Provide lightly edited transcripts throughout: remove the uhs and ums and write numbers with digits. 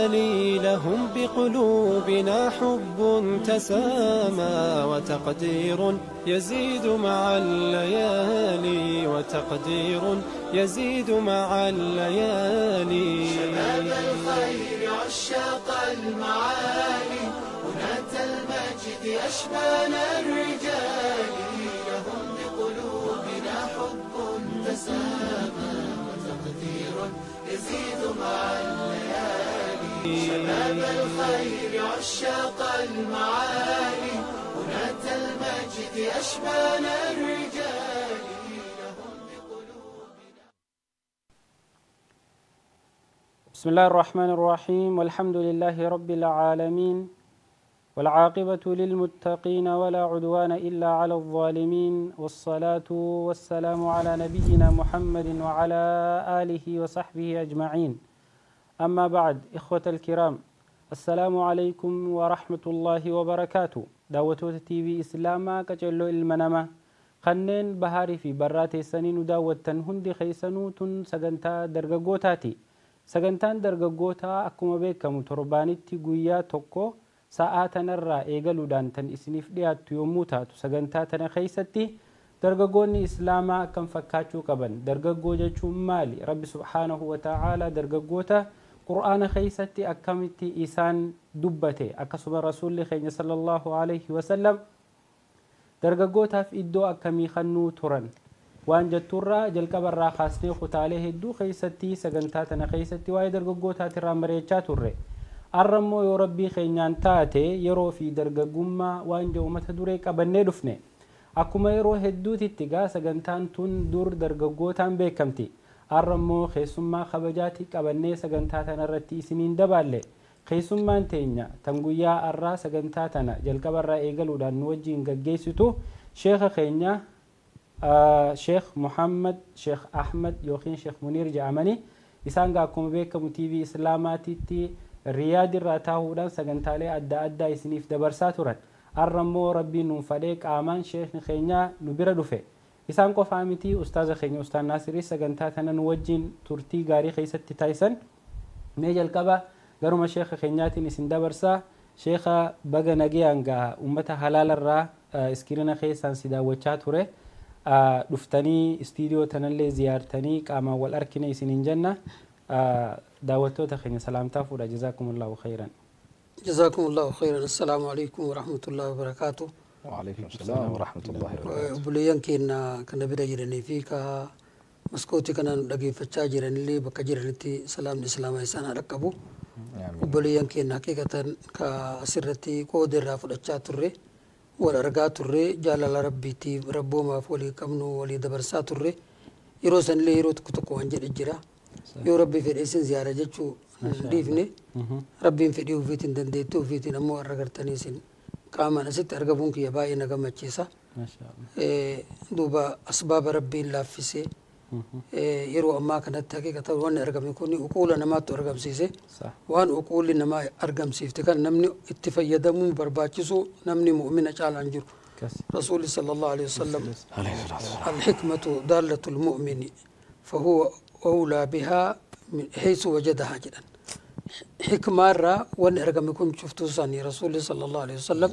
العالي لهم بقلوبنا حب تسامى وتقدير يزيد مع الليالي وتقدير يزيد مع الليالي. شباب الخير عشاق المعالي بناة المجد أشبال الرجال لهم بقلوبنا حب تسامى وتقدير يزيد مع الليالي. شباب الخير عشاق المعالي بناة المجد أشبال الرجال لهم بقلوبنا. بسم الله الرحمن الرحيم، والحمد لله رب العالمين، والعاقبة للمتقين ولا عدوان إلا على الظالمين، والصلاة والسلام على نبينا محمد وعلى آله وصحبه أجمعين. أما بعد، إخوة الكرام، السلام عليكم ورحمة الله وبركاته. داوتوت تي في إسلاما كجلو المنما خنين بهاري في براتي سنين داوتن هندي خيسنوتن سجنتا درجوتاتي سجنتان درجوتا أكما بكم تربانيتي قويا توكو sa'aa tanarraa eegaluudhaan tan isiniif dhiyaattu yommuu taatu, sagantaa tana keessatti dargaggoonni islaamaa akkam fakkaachuu qaban, dargaggoo jechuun maali, rabbi subhaanahu wa ta'aalaa dargaggoota qur'aana keessatti akkamitti isaan dubbate, akkasuma rasuulli keenya sallallahu alayhi wasallam dargaggootaaf iddoo akkamii kennuu turan waan jetturraa jalqabarraa kaasnee kutaalee hedduu keessatti sagantaa tana keessatti waa'ee dargaggootaatirraa mari'achaa turre. Arrammoo yoo rabbii keenyaan taate yeroo fi dargaggummaa waan jedhu mata duree qabannee dhufne. Akkuma yeroo hedduutitti gaa sagantaan tun dur dargaggootaan beekamti. Arrammoo keessummaa kabajaatti qabannee sagantaa tanarratti isiniin dabaalle. Keessummaan teenya tan guyyaa arraa sagantaa tana jalqabarraa eegaluudhaan nu wajjin gaggeessitu sheekha keenya Sheekh Muhammad Sheekh Ahmad yookiin Sheekh Muniir jedhamanii isaan gaa akkuma beekamu TV Islaamaatitti Riyaad irraa taa'uudhaan sagantaalee adda addaa isiniif dabarsaa turan. Arrammoo rabbiin nuun fadhee qaamaan sheekni keenya nu bira dhufe. Isaan qofaa miti, ustaaza keenya Ustaaz Naasiris sagantaa tana nu wajjin turtii gaarii keessatti taasisan. Mee jalqaba garuma sheeka keenyaatiin isin dabarsaa. Sheeka, baga nagayaan gaa uummata halaalarraa iskiriina keessaan si daawwachaa ture. Dhuftanii istiidiyoo tanallee ziyaartanii qaamaan wal arkine isiniin jenna. Daawwattoota keenya salaamtaa fuudha. Jazaakumullahu khayran. جزاكم الله خيرا. السلام عليكم ورحمة الله وبركاته. وعليكم السلام ورحمة الله وبركاته. Obboleeyyan keenya kana bira jiranii fi ka maskootii kana nu dhageeffachaa jiranillee bakka jiranitti salaamni islaamaa isaan haa dhaqqabu. Obboleeyyan keenya haqiiqatan ka asirratti qooda irraa fudhachaa turre, wal argaa turre, jaalala rabbiitiif rabboomaaf walii qabnu walii dabarsaa turre. Yeroo sanillee yeroo tokko tokko waan jedhe jira. Yoo rabbi fedhe isin ziyaara jechuu hin dhiifne, rabbiin fedhii ofiitiin dandeettii ofiitiin ammoo har'a gartanii isin qaamaan asitti argamuun kiyya baay'ee na gammachiisa. Duuba asbaaba rabbiin laaffisee yeroo ammaa kanatti haqiiqatan wanni argame kun uquula namaattu argamsiise. Waan uquulli namaa argamsiifte kan namni itti fayyadamuun barbaachisu namni mu'mina caalaan jiru. Rasuulli sallallahu alaihi wasallam الحكمة ضالة المؤمن فهو أولى بها من حيث وجدها جدا. حكمة را وان أرقم يكون شفتو ساني رسول صلى الله عليه وسلم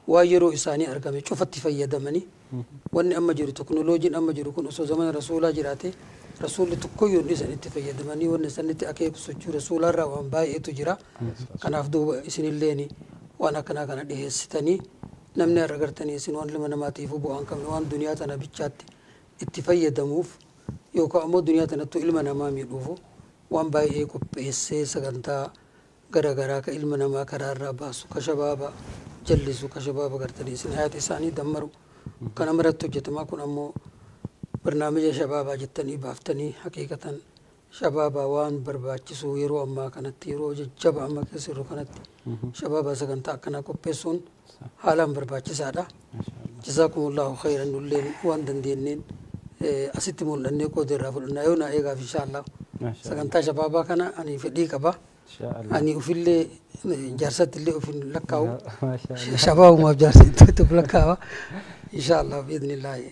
ويرو إساني أرقم شفت فيدمني وان أما جرو تكنولوجي أما جرو كن أسو زمان رسول جراتي رسول تكويون إسان اتفيدمني وان إسان أكيد سجو رسول را وان باي تجرا كان أفدو إسن الليني وانا كنا كان ديه ستني namni har'a gartanii isin waan ilma namaatiif bu'aan qabne waan duniyaa tana bichaatti itti fayyadamuuf yookaan ammoo duniyaa tanattu ilma namaa miidhuufu waan baay'ee qopheessee sagantaa garaagaraa ka ilma namaa karaarraa baasu, ka shabaaba jallisu, ka shabaaba gartanii isin hayaata isaanii dammaru kana maratti hojjetamaa. Kun ammoo barnaamija shabaabaa jettanii baaftanii haqiiqatan shabaabaa waan barbaachisu yeroo ammaa kanatti, yeroo jajjaba amma keessa jirru kanatti shabaabaa sagantaa akkanaa qopheessuun haalaan barbaachisaadha. Jazaakumullahu khayran. Nulleen waan dandeenyeen asitti mul'annee qooda irraa fudhannaa yoo na eegaaf inshaallah. Sagantaa shabaabaa kana ani fedhii qaba. Ani ufillee jaarsatti illee ufin lakkaa'u. Shabaabumaaf jaarsatti uf lakkaa'a. Inshaallah biidhnillaahi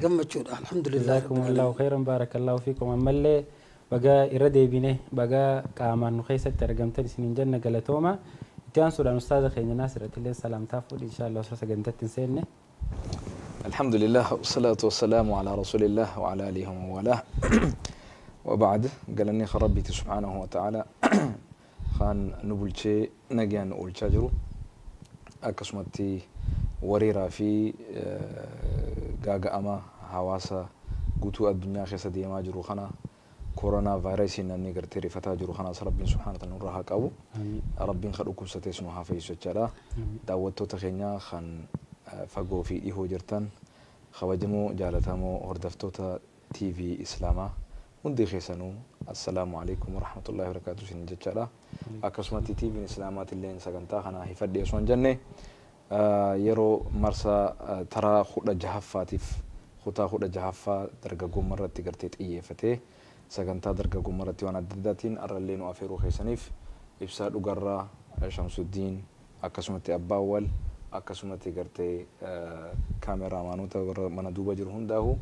gammachuudha, alhamdulillah. Jazaakumullahu khayran, baarakallahu fiikum. Ammallee Baga irra deebine baga qaamaan nu keessatti argamtan isiniin jenna galatooma. Itti aansuudhaan ustaaza keenya Naasirratti illee salaamtaa fuudhi inshaallah osoo sagantatti hin seenne. الحمد لله والصلاة والسلام على رسول الله وعلى آله ومن والاه وبعد. قالني ربي سبحانه وتعالى خان نبلشي نجان أولشاجرو أكسمتي وريرا في غاغا أما حواسا قوتو الدنيا خيسا ديما جرو خنا كورونا فيروس نمني قرتي فتا جرو خنا ربي سبحانه وتعالى نورها كابو ربي خلقكم ستيسنو حافي سجلا دعوتو تخينيا خان fagoo fi dhihoo jirtan kabajamoo jaalatamoo hordoftoota TV Islaamaa hundi keessanuu assalaamu alaikum warahmatullahi wabarakatuh isin jechaadha. Akkasumatti TVn Islaamaatillee sagantaa kana hifadhee osoo hin jenne yeroo marsaa taraa 16ffaatiif kutaa 16ffaa dargaggummaa irratti gartee xiyyeeffatee sagantaa dargaggummaa irratti waan adda addaatiin arrallee nu afeeruu keessaniif ibsaa dhugarraa Shamsuddiin akkasumatti Abbaawwal akkasumatti gartee kaameraamaanota warra mana duuba jiru hundaahu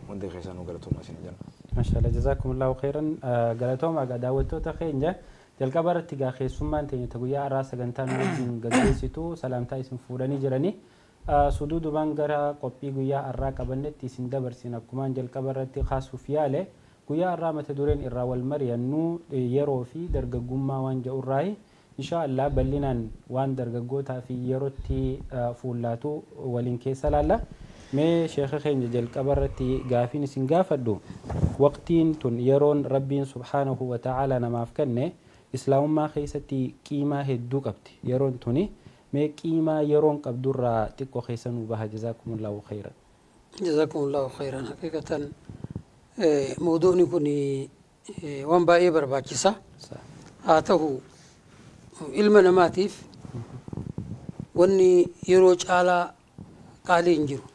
hundi keessanuu galatooma isin jenna. Mashallah jazakumullahu khairan galatooma egaa daawwattoota keenya jalqaba irratti egaa keessummaan teenya ta guyyaa har'aa sagantaa nu wajjin gaggeessitu salaamtaa isin fuudhanii jiranii suduudubaan gara qophii guyyaa har'aa qabannetti isin dabarsin akkumaan jalqaba irratti kaasuuf yaale guyyaa har'aa mata dureen irraa wal mari'annu yeroo fi dargaggummaa waan jedhurraayi. Inshallah bal'inaan waan dargaggootaa fi yerootti fuullaatu waliin keessa laalla. Mee sheekha keenya jalqaba irratti gaafiin isin gaafadhu waqtiin tun yeroon rabbiin subhaanahu wa ta'ala namaaf kenne islaamummaa keessatti qiimaa hedduu qabdi yeroon tuni mee qiimaa yeroon qabdurraa xiqqoo keessa nuu baha jazaakumullahu khayran. Jazaakumullahu khayran. Haqiiqatan mawduu'ni kun waan baay'ee barbaachisa. Haa ta'u ilma namaatiif wanni yeroo caalaa qaalii hin jiru.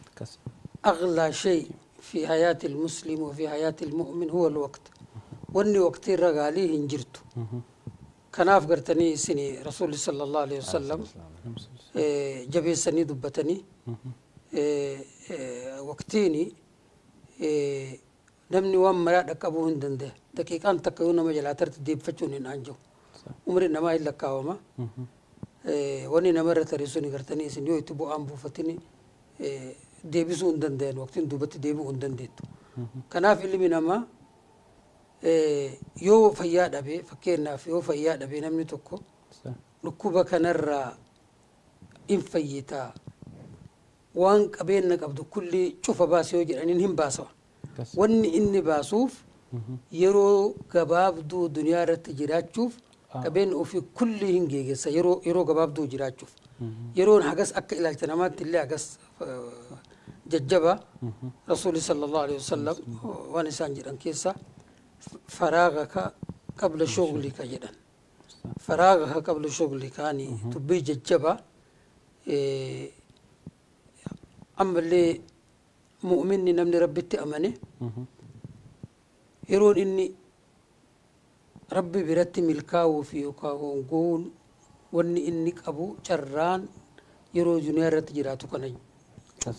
أغلى شيء في حياة المسلم وفي حياة المؤمن هو الوقت. واني وقتي رغالي هنجرتو. كناف قرتني سني رسول صلى الله عليه وسلم جبي سني دبتني وقتيني نمني وان مراد أبو هندنده دقيقان تكيونا مجلاتر تديب فتشوني نانجو. عمري نما إلا كاوما واني نمر تريسوني قرتني سني يتبو أنبو فتني deebisuu hin danda'an waqtiin duubatti deebi'uu hin dandeettu. Kanaaf ilmi namaa yoo fayyaa dhabe fakkeenyaaf yoo fayyaa dhabe namni tokko dhukkuba kanarraa hin fayyitaa waan qabeenya qabdu kulli cufa baase yoo jedhaniin hin baasawa. Wanni inni baasuuf yeroo gabaabduu duniyaa irratti jiraachuuf qabeenya ofii kulli hin geegessa yeroo gabaabduu jiraachuuf. Yeroon hagas akka ilaalcha namaatti illee hagas jajjaba rasuulli sallallahu alaihi wasallam waan isaan jedhan keessa faraagaka qabla shughulika jedhan. Faraagaka qabla shughulikaani dubbii jajjaba ammallee mu'minni namni rabbitti amane yeroon inni rabbi biratti milkaa'uu fi yookaan hongoon wanni inni qabu carraan yeroo duniyaa irratti jiraatu kana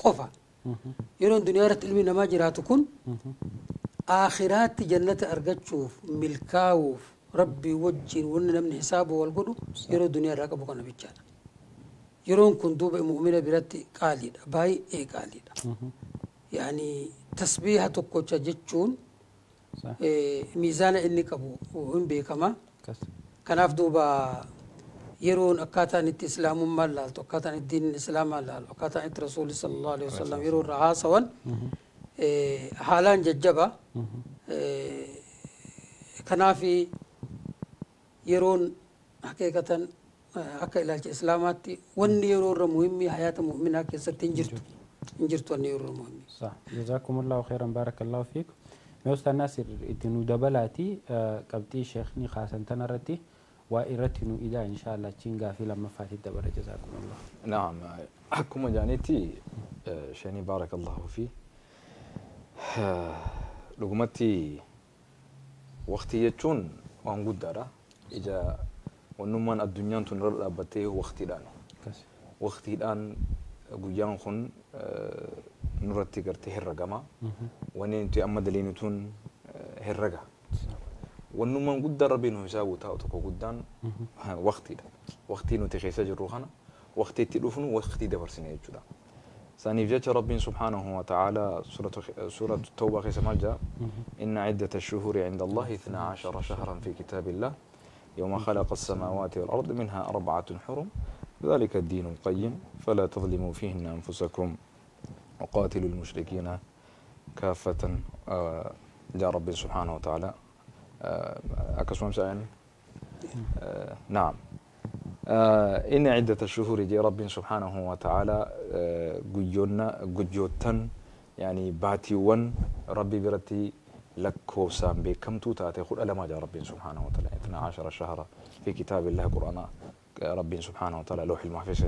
qofa. Yeroon duniyaa irratti ilmi namaa jiraatu kun aakhiraatti jannata argachuuf milkaa'uuf rabbii wajjin wanni namni hisaaba wal godhu yeroo duniyaa irraa qabu kana bichaadha. Yeroon kun duuba mu'mina biratti qaaliidha baay'ee qaaliidha. Yaani tasbiiha tokkocha jechuun miizaana inni qabu hin beekama. Kanaaf duuba yeroon akkaataan itti islaamummaan laaltu akkaataan itti diinni islaamaa laalu akkaataan itti rasuulli sallallahu alaihi wasallam yeroo irraa haasawan haalaan jajjaba. Kanaaf yeroon haqiiqatan akka ilaalcha islaamaatti wanni yeroo irra muhimmii hayaata mu'minaa keessatti hin jirtu hin jirtu wanni yeroo irra muhimmii. Jazaakumullahu khairan barakallahu fiik. Mee Ustaaz Naasir itti nu dabalaati qabxii sheekni kaasan tanarratti وإرتي إلى إن شاء الله تشينغا في لما فاتت دبر جزاكم الله. نعم أكما جانيتي شاني بارك الله فيه لقمتي وقتي يجون وان قدرة إذا ونمان الدنيا تنرى أبته وقتي الآن وقتي الآن قيان خن نرتي قرتي هالرقمة ونين تي أما دلينتون هالرقة. Wannummaan guddaan rabbiin nu hisaabu taa'u tokko guddaan waqtiidha. Waqtii nuti keessa jirru kana waqtii itti dhufnu waqtii dabarsine jechuudha. Saniif jecha rabbiin subhaanahu wa ta'ala suuratu tawbaa keessa maal jedha? Inna ciddata shuhuuri cinda Allahi 12 shahran fi kitaabillah يوم خلق السماوات والأرض منها 4 حرم ذلك الدين القيم فلا تظلموا فيهن أنفسكم وقاتلوا المشركين كافة. جاء ربي سبحانه وتعالى أكسوم سأل نعم إن عدة الشهور جاء ربي سبحانه وتعالى جيونا جيوتن يعني باتيون ربي برتي لكوسان بكم توتاتي خل ألا ما جاء ربي سبحانه وتعالى 12 شهرا في كتاب الله قرآن ربي سبحانه وتعالى لوح المحفوظ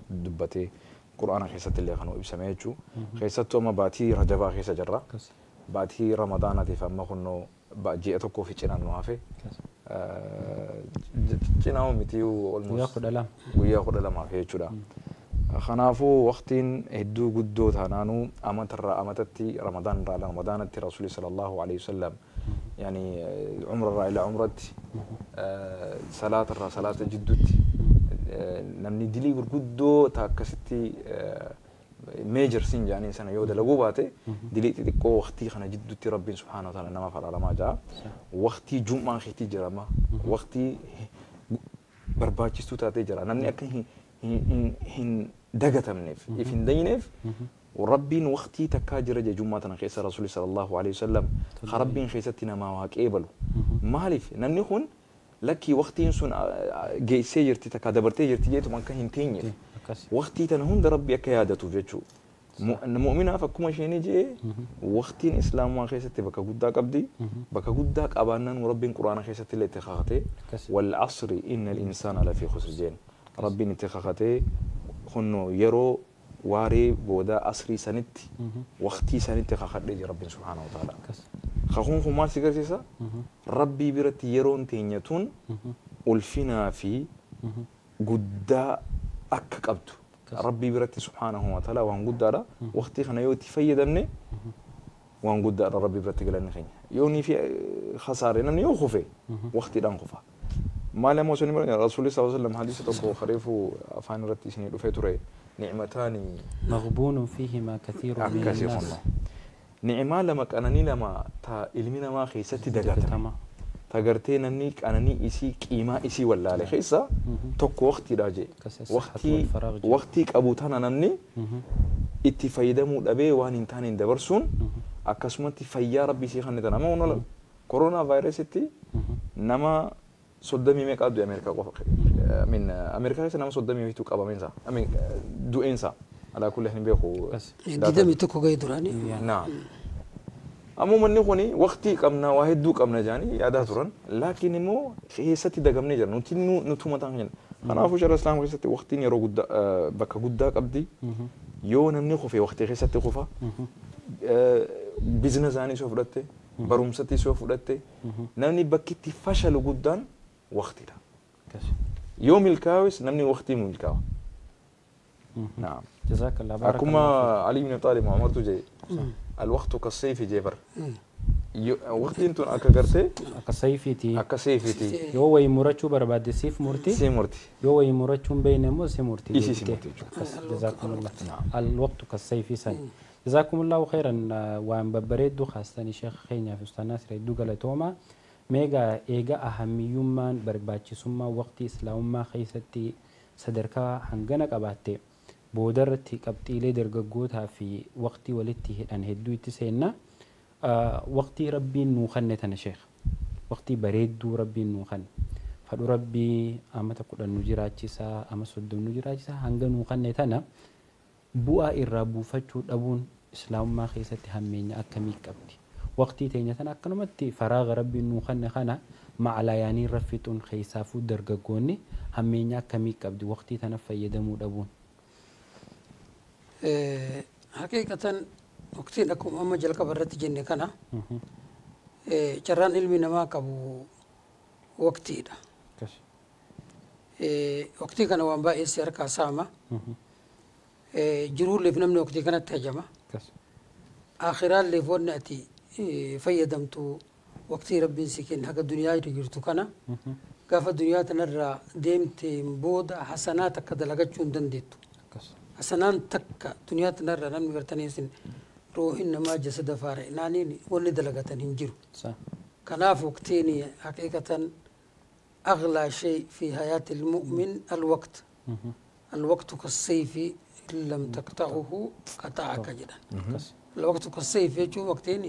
دبتي قرآن خيسة اللي خنو إبسميتشو خيسة ما باتي رجبا خيسة جرة باتي رمضان فما خنو جئتكو في جنان نوافي جناو متيو وياخد ألم في جرا خنافو وقتين هدو قدو تانانو أمت الرا أمتتي رمضان را رمضان رسول صلى الله عليه وسلم يعني عمر الرا إلى عمرتي صلاة الرا صلاة جدتي نمني دلي قدو تاكستي ميجر سين يعني سنة يودا لقوباتي دلي تكو وقتي خنا جدتي ربي سبحانه وتعالى نما فعل ما جاء وقتي جمعة خيتي جرما وقتي برباچستو تاتي جرا نمني أكن هن دقتمنف إفن دينف وربي وقتي تكاجر جمعة خيس رسول صلى الله عليه وسلم خربين خيستنا ما واك إيبلو مالف ننخون لكي وقتي سن جيسي جرتي تكادبرتي جرتي جيتو من كان هنتيني وقتي تنهون در ربي كيادته جتشو مؤمنة فكما شيني جي وقتين إسلام ما خيستي بكا قداك أبدي بكا قداك أبانن وربي القرآن خيستي اللي تخاختي والعصر إن الإنسان لفي خسر جين ربي نتخاختي خنو يرو واري بودا أسري سنتي وقتي سنتي خاخد ربي سبحانه وتعالى خخون خمار سيكرسيسا ربي برتي يرون تينيتون ألفنا في قدا أك قبتو ربي برتي سبحانه وتعالى وان قدا وقتي خنا يوتي فيدمني وان قدا ربي برتي قلنا خين يوني في خسارة نمني يوخفي وقتي دان خفا ما لم وصلني رسول الله صلى الله عليه وسلم حديث تقو خريف أفان رتي سنين رفيتوري نعمتان مغبون فيهما كثير من الناس نعمة لما كأنني لما تا إلمنا ما خيستي دقاتنا تقرتي ننيك أنني إسي قيمة إسي ولا لخيسة تك وقتي راجع وقتي وقتي أبو تانا نني اتفايدة مود أبي وان إنتان دبرسون أكسمتي فيا ربي سيخان نتنا ما ونلا كورونا فيروس تي نما صدمي ميك أدو أمريكا من أمريكا خيسة نما صدمي ويتوك أبا منسا أمين دو إنسا على كل حين بيخو دي توكو جاي دراني نعم عموما نخوني وقتي قمنا واحد دوك قمنا جاني يا ترن لكن مو خيستي دقمني جر نتي نتو ما تانين أنا أفوش الإسلام خيستي وقتي نيرو قد بك قد قبدي يو نمني خوفي وقتي خيستي خوفا بزنس أني سوف رتي برومستي سوف رتي نمني بكتي فشل قدان وقتي ده يوم الكاوس نمني وقتي مو الكاو نعم جزاك الله بارك أكما علي بن طالب عمر تجي الوقت كالسيف جبر وقت انتون أكا أكا أكا يو وي مرتشو برباد سيف مرتي سي مرتي يو وي مرتشو بين مو سي مرتي إيسي سي مرتي جزاكم الله الوقت كالسيف سن جزاكم الله خيرا وان ببريد دو خاصة شيخ خينيا في أستاذ ناصر دو غلطوما ميغا إيغا أهميومان برباتشي ثم وقت إسلام خيستي صدركا هنغنا قباتي بودرتي قبطيلي درغغوتا في وقتي ولتي هدان هدو تسينا وقتي ربي نوخنتنا شيخ وقتي بريدو ربي نوخن فدو ربي اما تقدن نجراچيسا اما سدم نجراچيسا هنغ نوخنتنا بوا إرابو فچو دبون اسلام ما خيستي همينيا اكمي قبطي وقتي تينيتنا اكنمتي فراغ ربي نوخن خنا مع لياني رفتون خيسافو درغغوني همينيا اكمي قبطي وقتي تنفيدمو دبون حقيقة وقتين أكو أما جلك برت جنة كنا جران علمي نما كبو وقتي ده وقتي كنا وان باي سير كاسامة جرور اللي في نمنا وقتي كنا تهجمة آخران اللي فون نأتي فيدمتو Waqtii rabbiin si kenne haga duniyaa jirtu kana gaafa duniyaa tanarraa deemteen booda hasanaa takka dalagachuu hin dandeettu. Hasanaan takka duniyaa tanarraa namni gartanii isin ruuhin namaa jasada faara naaniin wanni dalagatan hin jiru. Kanaaf waqtiin haqiiqatan أغلى شيء في حياة المؤمن الوقت. الوقت كالسيف إن لم تقطعه قطعك جدا. الوقت كالسيف يجو وقتين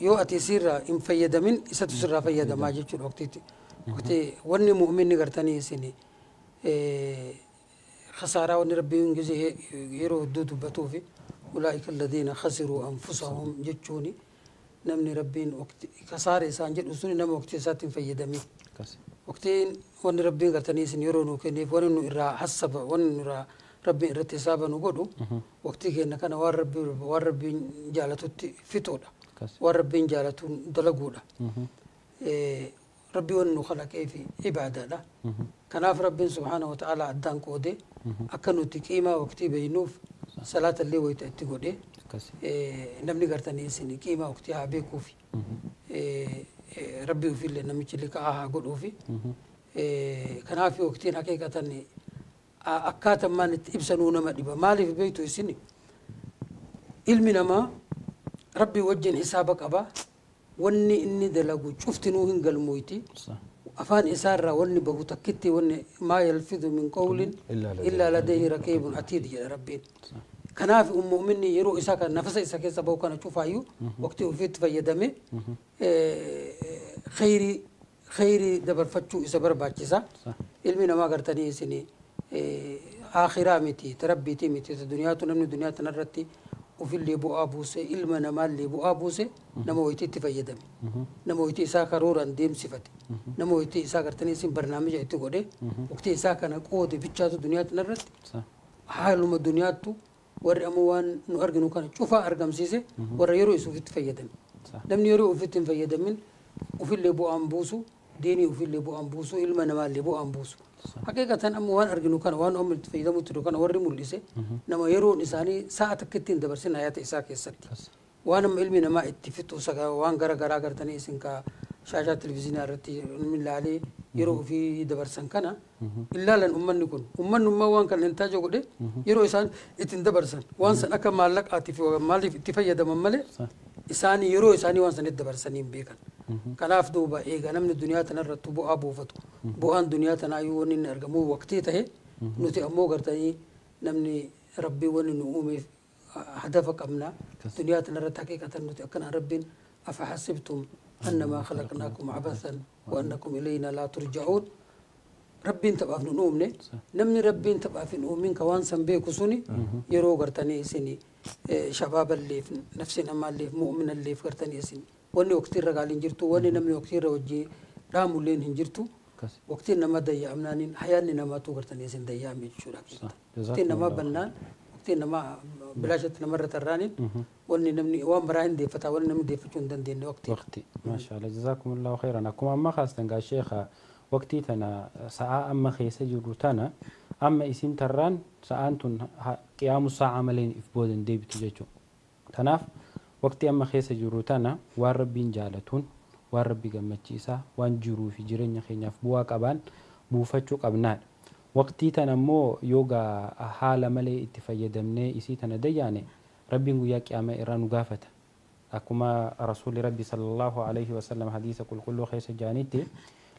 yoo ati isirraa hin fayyadamin isatu sirraa fayyadamaa jechuudha waqtiitti. Waqtii wanni mu'minni gartanii isin khasaaraa wanni rabbiin gisee yeroo hedduu dubbatuufi ulaa'ika alladhiina khasiruu anfusahum jechuuni namni rabbiin kasaara isaan jedhu suni nama waqtii isaatti hin fayyadamin. Waqtiin wanni rabbiin gartanii isin yeroo nuu kenneef wanni nu irraa hassaba wanni nu irraa rabbiin irratti hisaaba nu godhu waqtii keenya kana waan rabbiin jaalatutti fixuudha. Waan rabbiin jaalatuun dalaguudha. Rabbi wanni nu kalaqee fi ibaadaadha. Kanaaf rabbiin subhaana wa ta'ala addaan qoodee akka nuti qiimaa waqtii beeynuuf salaata illee wayita itti godhee namni gartanii isin qiimaa waqtii haa beekuufi rabbi ofiillee namichi liqaa haa godhuufi. Kanaaf waqtiin haqiiqatan akkaataan maan itti ibsanuu nama dhiba. Maaliif beektu isin ilmi namaa rabbii wajjin hisaaba qaba. Wanni inni dalagu cuftinuu hin galmoyti. Afaan isaarraa wanni bahu takkitti wanni maa yalfidu min qawlin illaa ladayhi raqiibun atiid jedha rabbiin. Kanaaf mu'minni yeroo isaa kana nafasa isa keessa bahu kana cufaayyuu waqtii ofiitti fayyadame khayrii dabarfachuu isa barbaachisa. Ilmi namaa gartanii isin akhiraa miti tarabbiitii miti duniyaatu namni duniyaa tanarratti ofillee bu'aa buuse ilma namaallee bu'aa buuse nama wayitiitti fayyadame nama wayitii isaa karooraan deemsifate nama wayitii isaa gartanii isin barnaamija itti godhe waqtii isaa kana qoode bichaatu duniyaa tanarratti haaluma duniyaattu warri ammoo waan nu arginu kana cufaa argamsiise warra yeroo isa ofitti fayyadame namni yeroo ofitti hin fayyadamin ofillee bu'aan buusu diinii ofillee bu'aan buusu ilma namaallee bu'aan buusu. Haqiiqatan amma waan arginu kana waan amma itti fayyadamu jiru kana warri mul'ise nama yeroon isaanii sa'a takka ittiin dabarsin hayaata isaa keessatti. Waan amma ilmi namaa itti fixu waan gara garaa gartanii isin ka shaashaa televizyiinaa irratti ilaalee yeroo ofii dabarsan kana ilaalan ummanni kun ummannummaa waan kana hin taaje godhe yeroo isaan ittiin dabarsan waan san akka maallaqaatiif maaliif itti fayyadaman malee isaanii yeroo isaanii waan san itti dabarsanii hin beekan. Kanaaf duuba eega namni duniyaa tanarratti bu'aa buufatu bu'aan duniyaa tanaa yoo wanni inni argamu waqtii tahe nuti ammoo gartanii namni rabbii wanni nu uumeef hadafa qabna duniyaa tanarratti haqiiqatan nuti akkanaan rabbiin afahasibtum annamaa khalaqnaakum abathan wa annakum ilaynaa laa turja'uun rabbiin taphaaf nu uumne namni rabbiin taphaaf hin uumin ka waan san beeku suni yeroo gartanii isin shabaaballeef nafsi namaalleef mu'minalleef gartanii isin wanni waqtiirra gaaliin jirtu wanni namni waqtiirra wajjii dhaamulleen hin jirtu waqtiin nama dayya'amnaaniin hayaanni namaatu gartanii isin dayya'ame jechuudha. Waqtiin namaa bannaan waqtiin namaa bilaashatti namarra tarraaniin wanni namni waan biraa hin deeffataa wanni namni deeffachuu hin dandeenye waqtii. Waqtii maashaallah jazaakumullahu khayran akkuma amma kaastan gaa sheekha waqtii tana sa'aa amma keessa jirru tana amma isin tarraan sa'aan tun qiyaamu sa'aa malee if boodan deebitu jechuudha. Kanaaf waqtii amma keessa jirru tana waan rabbiin jaalatuun waan rabbi gammachiisaa waan jiruu fi jireenya keenyaaf bu'aa qabaan buufachuu qabnaadha. Waqtii tana immoo yoogaa haala malee itti fayyadamnee isii tana dayyaane rabbiin guyyaa qiyaamaa irraa nu gaafata. Akkuma rasuulli rabbi sallallahu alaihi wasallam hadiisa qulqulluu keessa jaanitti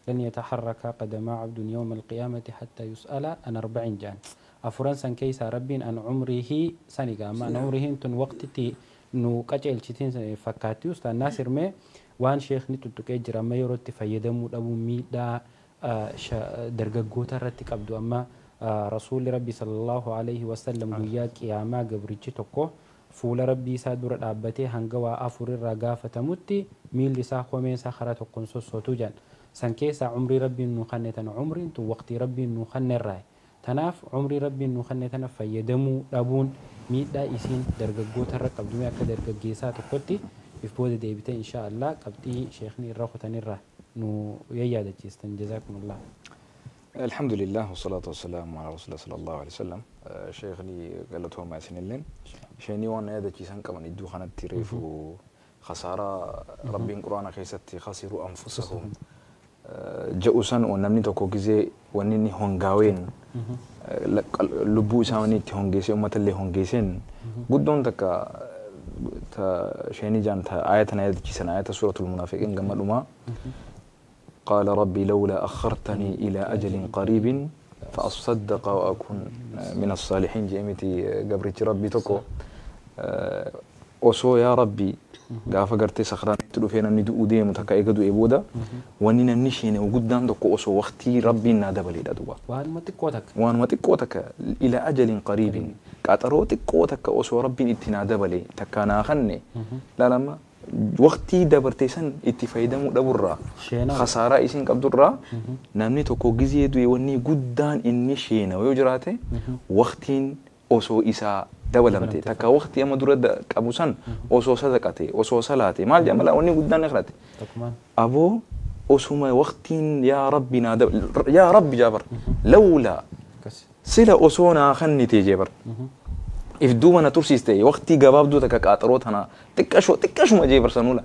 لن يتحرك قدم عبد يوم القيامة حتى يسأل عن 40 جان. أفران سن كيسا ربين عن عمره سنقا ما عن عمره تن وقت تي nu qaceelchitiin fakkaatti ustaan Naasir mee waan sheekni tuttuqee jira amma yeroo itti fayyadamuu dhabuu miidhaa dargaggoota irratti qabdu amma rasuulli rabbi sallallahu alaihi wasallam guyyaa qiyaamaa gabrichi tokko fuula rabbii isaa dura dhaabbatee hanga waa afur irraa gaafatamutti miilli isaa komeen isaa karaa tokkoon sossootuu jedhan. San keessaa umrii rabbiin nu kenne tana umriin tun waqtii rabbiin nu kenne irraa tanaaf umrii rabbiin nu kenne tana fayyadamuu dhabuun miidhaa isiin dargaggoota irra qabdu mee akka dargaggeessaa tokkotti if booda deebitee insha Allah qabxii sheekni irra kutanirra nu yayyaadachiistan jazaakumullah. الحمد لله والصلاة والسلام على رسول الله صلى الله عليه وسلم. شيخني قالتهم ما سنلين شيني وانا هذا كيسان كمان يدو خانة تريفو Khasaaraa Rabbiin Quraana keessatti khasiruu anfusahum jedhu san namni tokko gizee wanni inni hongaaween lubbuu isaa wanni itti hongeessee uummata illee hongeesseen guddoon takka ta sheenii jaan ta aayata na yaadachiisan aayata suuratul munaafiqiin gama dhumaa قال ربي لولا أخرتني إلى أجل قريب فأصدق وأكون من الصالحين. جئمتي قبرتي ربي تكو osoo yaa Rabbi gaafa gartee sakraan itti dhufee namni du'uu deemu takka eega du'ee booda wanni namni sheene guddaan tokko osoo waqtii Rabbiin naa dabaleedha duuba. Waanuma xiqqoo takka. Waanuma xiqqoo takka ila ajalin qariibin qaxaroo xiqqoo takka osoo Rabbiin itti naa dabale takka naa kanne laalama waqtii dabartee san itti fayyadamuu dhaburraa khasaaraa isin qabdurraa namni tokko gizee du'e wanni guddaan inni sheena yoo jiraate waqtiin osoo isaa dabalamte takka waqtii amma dura qabu san osoo sadaqate osoo salaate maal jedhama laa wanni guddaan ikhlate aboo osuma waqtiin yaa Rabbi naa yaa Rabbi jaabar lawlaa sila osoo naa kennite jeebar if duuba na tursiiste waqtii gabaabduu takka qaaxaroo tana xiqqashoo xiqqashuma jeebar sanuula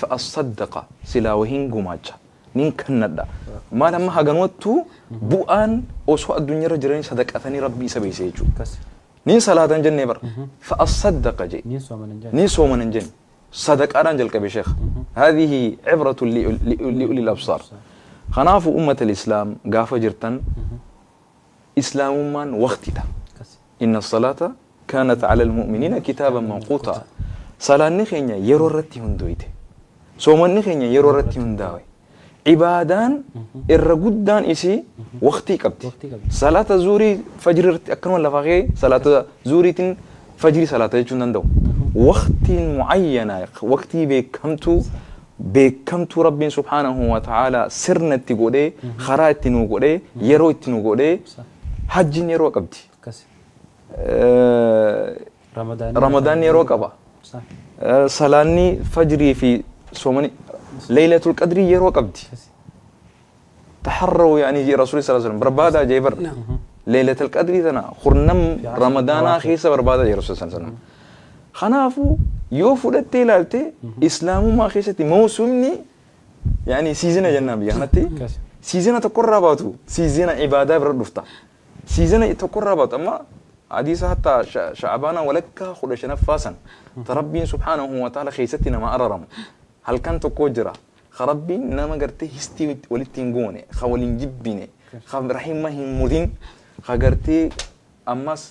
fa'asaddaqa silaa wahiin gumaacha nin kennadha maal amma haganwattuu bu'aan osoo addunyaarra jiranii sadaqatanii Rabbi isa beeyse jechuudha. نين صلاة جنة بر فأصدق جي نين صومن جن صدق أران جلك بشيخ هذه عبرة لأولي الأبصار. خناف أمة الإسلام قاف جرتن إسلام من وقتها إن الصلاة كانت على المؤمنين كتابا موقوتا. صلاة نخينيا يرورتي هندويته صومن نخينيا يرورتي هنداوي عبادان الرجودان إسي وقتي كبتي صلاة زوري فجر أكن ولا فقي صلاة زوري تن فجر صلاة يجون دو وقت معينة وقتي بكمتو ربي سبحانه وتعالى سرنا تقولي خرائط نقولي يروت نقولي حج يرو كبتي رمضان يرو كبا صلاني فجري في سومني ليلة القدر يرو قبدي تحروا يعني رسول صلى الله عليه وسلم بربادا جيبر ليلة القدر تنا خرنم رمضان خيسة بربادا جي رسول صلى الله عليه وسلم خنافو يوفو لتيلالتي إسلام ما خيستي موسمني يعني سيزنا جنة بيانتي سيزنا تقرى باتو سيزنا عبادة بردفتا سيزنا تقرى باتو أما حديث حتى شعبانا ولك خلشنا فاسا تربي سبحانه وتعالى خيستنا ما أررم هل كان تكوجرا خربي نما قرتي هستي ولتنجوني خولين جبيني خب رحيم ما هم مدين خجرتي أمس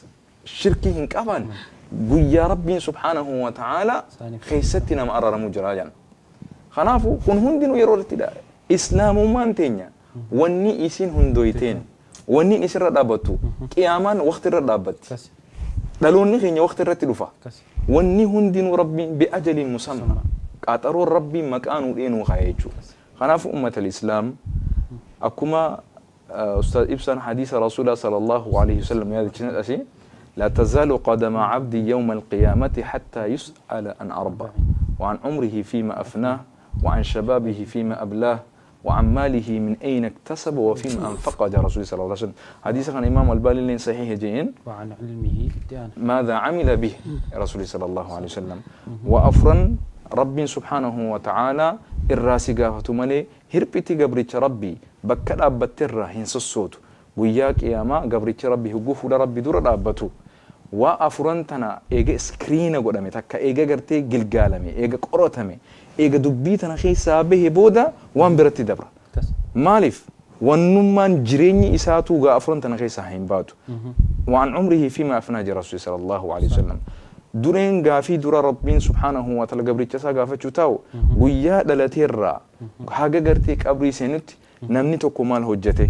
شركي هنكابان يا ربي سبحانه وتعالى خيستنا ما أرى مجراجا خنافو كن هندن ويرولتي دا إسلام ما انتنيا وني إسين هندويتين وني إسين ردابتو قيامان وقت الردابت دلوني خيني وقت الرتلفة وني هندن ربي بأجل مسمى قاطروا ربي مكانه لينو خايجو خناف أمة الإسلام أكما أستاذ إبسان حديث رسول الله صلى الله عليه وسلم هذا الشيء لا تزال قدم عبدي يوم القيامة حتى يسأل عن أربع وعن عمره فيما أفناه وعن شبابه فيما أبلاه وعن ماله من أين اكتسب وفيما أنفق. يا رسول صلى الله عليه وسلم حديث عن إمام البالي صحيح جين وعن علمه ماذا عمل به رسول صلى الله عليه وسلم وأفرن ربي سبحانه وتعالى الراسي قافتو مالي هربتي قبرتش ربي بكر أبتر هنس الصوت وياك يا ما قبرتش ربي هقوف لربي دور أبتو وأفرنتنا إيجا سكرين قدامي تكا إيجا قرتي قلقالمي إيجا قرطمي إيجا دبيتنا خيسا به بودا وان برتي دبرة مالف ونمان جريني إساتو غا أفرنتنا خيسا هين باتو وعن عمره فيما أفنى رسول صلى الله عليه وسلم dureen gaafii dura Rabbiin subhaanahu wa ta'ala gabricha isaa gaafachuu taa'u guyyaa dhalateerraa haga gartee qabrii seenutti namni tokko maal hojjete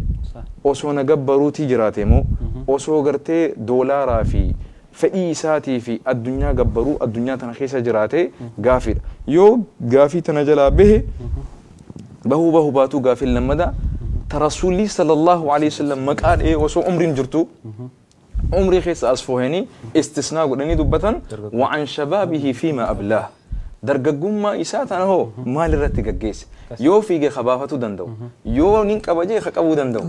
osoo na gabbaruutii jiraate moo osoo gartee doolaaraa fi fedhii isaatii fi addunyaa gabbaruu addunyaa tana keessa jiraate gaafiidha. Yoo gaafii tana jalaa bahe bahuu bahuu baatuu gaafiin lammada ta rasuulli sallallahu alaihi wasallam maqaa dhahee osoo umriin jirtu عمري خيس أصفوهني استثناء قدني دبتن وعن شبابه فيما أبلاه درجة ما إساتنا هو مال رتك الجيس يو فيجي خبافته دندو يو نينك أبجي خكابو دندو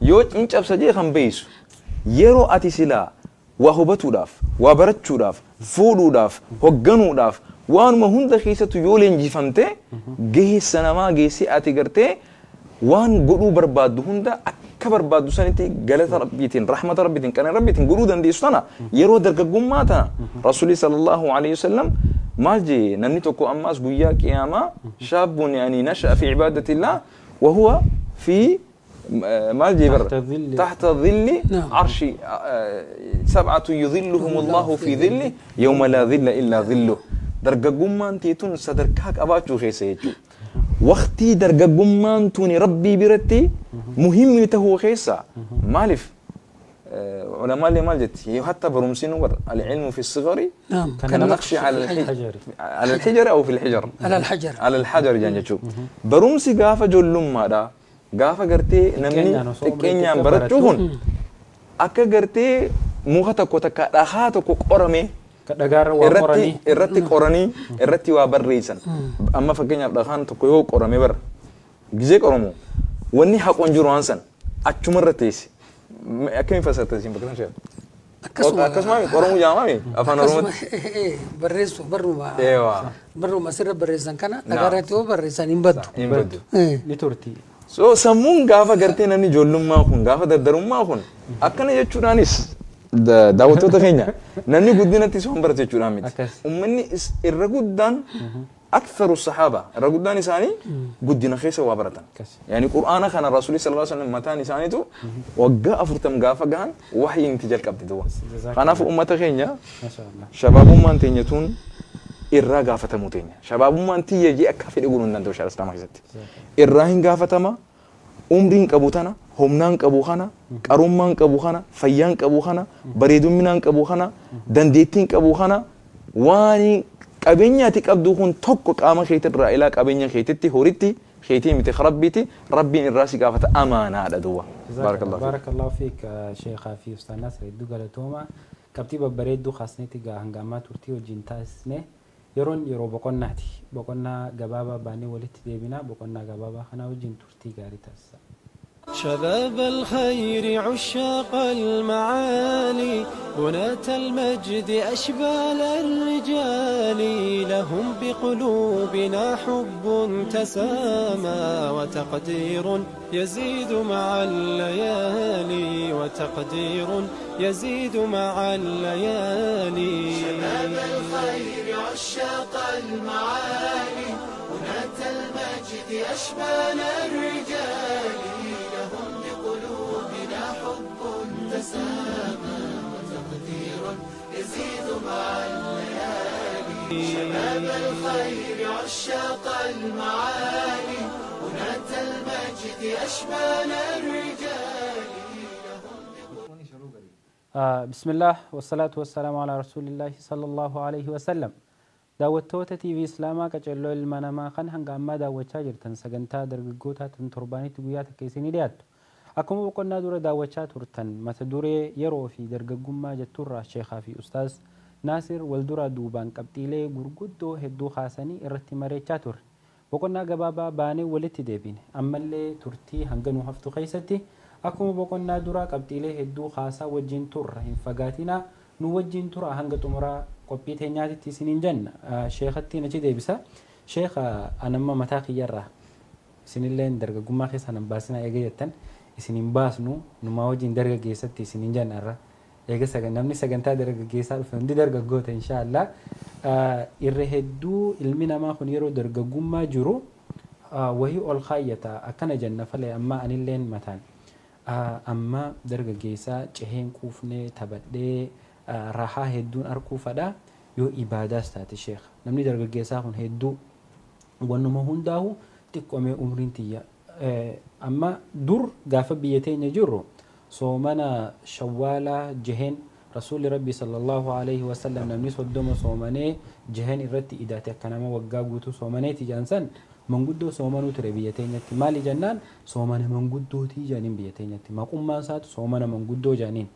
يو إنك أبسجي خم بيس يرو أتسلا وهبتو داف وبرتشو داف فولو داف هجنو داف Waanuma hunda keessattu yoo leenjifamte geessa namaa geessee ati gartee waan godhuu barbaaddu hunda akka barbaaddu sanitti galata rabbiitiin rahmata rabbiitiin qananii rabbiitiin godhuu dandeessu tana yeroo dargaggummaa tana rasuulli sallallahu alaihi wasallam maal jee namni tokko ammaas guyyaa qiyaamaa shaabun yani nasha'a fi cibaadatillah wa huwa fi maal jee barra taxta dhilli arshi sab'atu yudhilluhum allahu fi dhilli yawma laa dhilla illaa dhilluh. Dargaggummaan teetun sadarkaa qabaachuu keessa jechuudha. Waqtii dargaggummaan tuni rabbii biratti muhimmii tahuu keessa maaliif ulamaallee maal jetti hatta barumsi nu bara al-ilmu fi sigari kan-naqshi ala al-hijari aw fi al-hijar ala al-hajar jaan jechuudha. Barumsi gaafa ijoollummaadha gaafa gartee namni xiqqeenyaan barachuu kun akka gartee muka tokko takka dhahaa tokko qorame irratti qoranii irratti waa barreessan. Amma fakkeenyaaf dhahaan tokko yoo qorame bara gizee qoramu wanni haqoon jiru waan san achuma irra teesse. Akkamiin fassarta isin bakka sana? Akkasuma qoramuu jaamame afaan Oromootti. Barreessu barruma asirra barreessan kana dhagaa irratti yoo barreessan hin baddu. Hin baddu. Ni turti. So sammuun gaafa gartee namni ijoollummaa kun gaafa dardarummaa kun akkana jechuudhaanis daawwattoota keenya namni guddinatti isaan barate jechuudhaan miti. Uummanni irra guddaan aktharu sahaaba irra guddaan isaanii guddina keessa waa baratan. Yaani qur'aana kana rasuulli sallallahu alaihi wasallam mataan isaaniitu waggaa 40 gaafa gahan wahyiin itti jalqabde duwwa. Kanaaf uummata keenya shabaabummaan teenya tun irraa gaafatamuu teenya. Shabaabummaan tiyya jee akka fedhe godhuu hin danda'u shaara islaamaa keessatti. Irraa hin gaafatama. Umriin qabu tana, humnaan qabu kana, qarummaan qabu kana, fayyaan qabu kana, bareedumminaan qabu kana, dandeettiin qabu kana, waan qabeenya ati qabdu kun tokko qaama keetirraa ilaa qabeenya keetitti horitti keetii miti rabbiiti rabbiin irraa si gaafata amaanaadha duwwa. Baarakallahu fiik sheekaa fi ustaaz Naasir hedduu galatooma. Qabxii babbareedduu kaasneeti gaa hanga ammaa turtii wajjin taasisne yeroon yeroo boqonnaati. Boqonnaa gabaabaa baanee walitti deebinaa boqonnaa gabaabaa kanaa wajjin turtii gaarii taasisa. شباب الخير عشاق المعالي بناة المجد أشبال الرجال لهم بقلوبنا حب تسامى وتقدير يزيد مع الليالي وتقدير يزيد مع الليالي. شباب الخير عشاق المعالي بناة المجد أشبال الرجال لهم بقلوبنا حب تسامى وتقدير يزيد مع الليالي. شباب الخير عشاق المعالي بناة المجد أشبال الرجال. بسم الله والصلاة والسلام على رسول الله صلى الله عليه وسلم. Daawwattoota TV Islaamaa qaceelloo ilma namaa kan hanga ammaa daawwachaa jirtan sagantaa dargaggootaa tan torbaanitti guyyaa takka isinii dhiyaattu. Akkuma boqonnaa dura daawwachaa turtan mata duree yeroo fi dargaggummaa jetturraa sheekaa fi ustaaz Naasir wal duraa duubaan qabxiilee gurguddoo hedduu kaasanii irratti mareechaa turre. Boqonnaa gabaabaa baanee walitti deebine ammallee turtii hanga nu haftu keessatti akkuma boqonnaa duraa qabxiilee hedduu kaasaa wajjin turra hin fagaatinaa nu wajjin tura hanga xumuraa qophii teenyaatitti isiniin jenna. Sheekatti achi deebisa. Sheeka anamma mataa kiyyarraa isinilleen dargaggummaa keessan hin baasinaa eega jettan isin hin baasnu numaa wajjin dargaggeessatti isiniin jenna irra. Eega namni sagantaa dargaggeessaa dhufe hundi dargaggoota inshaallah. Irra hedduu ilmi namaa kun yeroo dargaggummaa jiru wahii ol kaayyata akkana jenna falee amma anilleen mataan. Amma dargaggeessaa ceheen quufnee taphadhee rahaa hedduun arkuu fadhaa yoo ibaadaas taate sheekha. Namni dargaggeessaa kun hedduu wannuma hundaa'u xiqqoomee umriin tiyya. Amma dur gaafa biyya teenya jirru soomana shawwaalaa jeheen rasuulli rabbi sallallahu alaihi wasallam namni 30 soomanee jeheen irratti idaate akka nama waggaa guutuu soomaneeti jaansan manguddoo soomanuu ture biyya teenyatti. Maali jennaan soomana manguddootii jaaniin biyya teenyatti. Maqummaan isaatu soomana manguddoo jaaniin.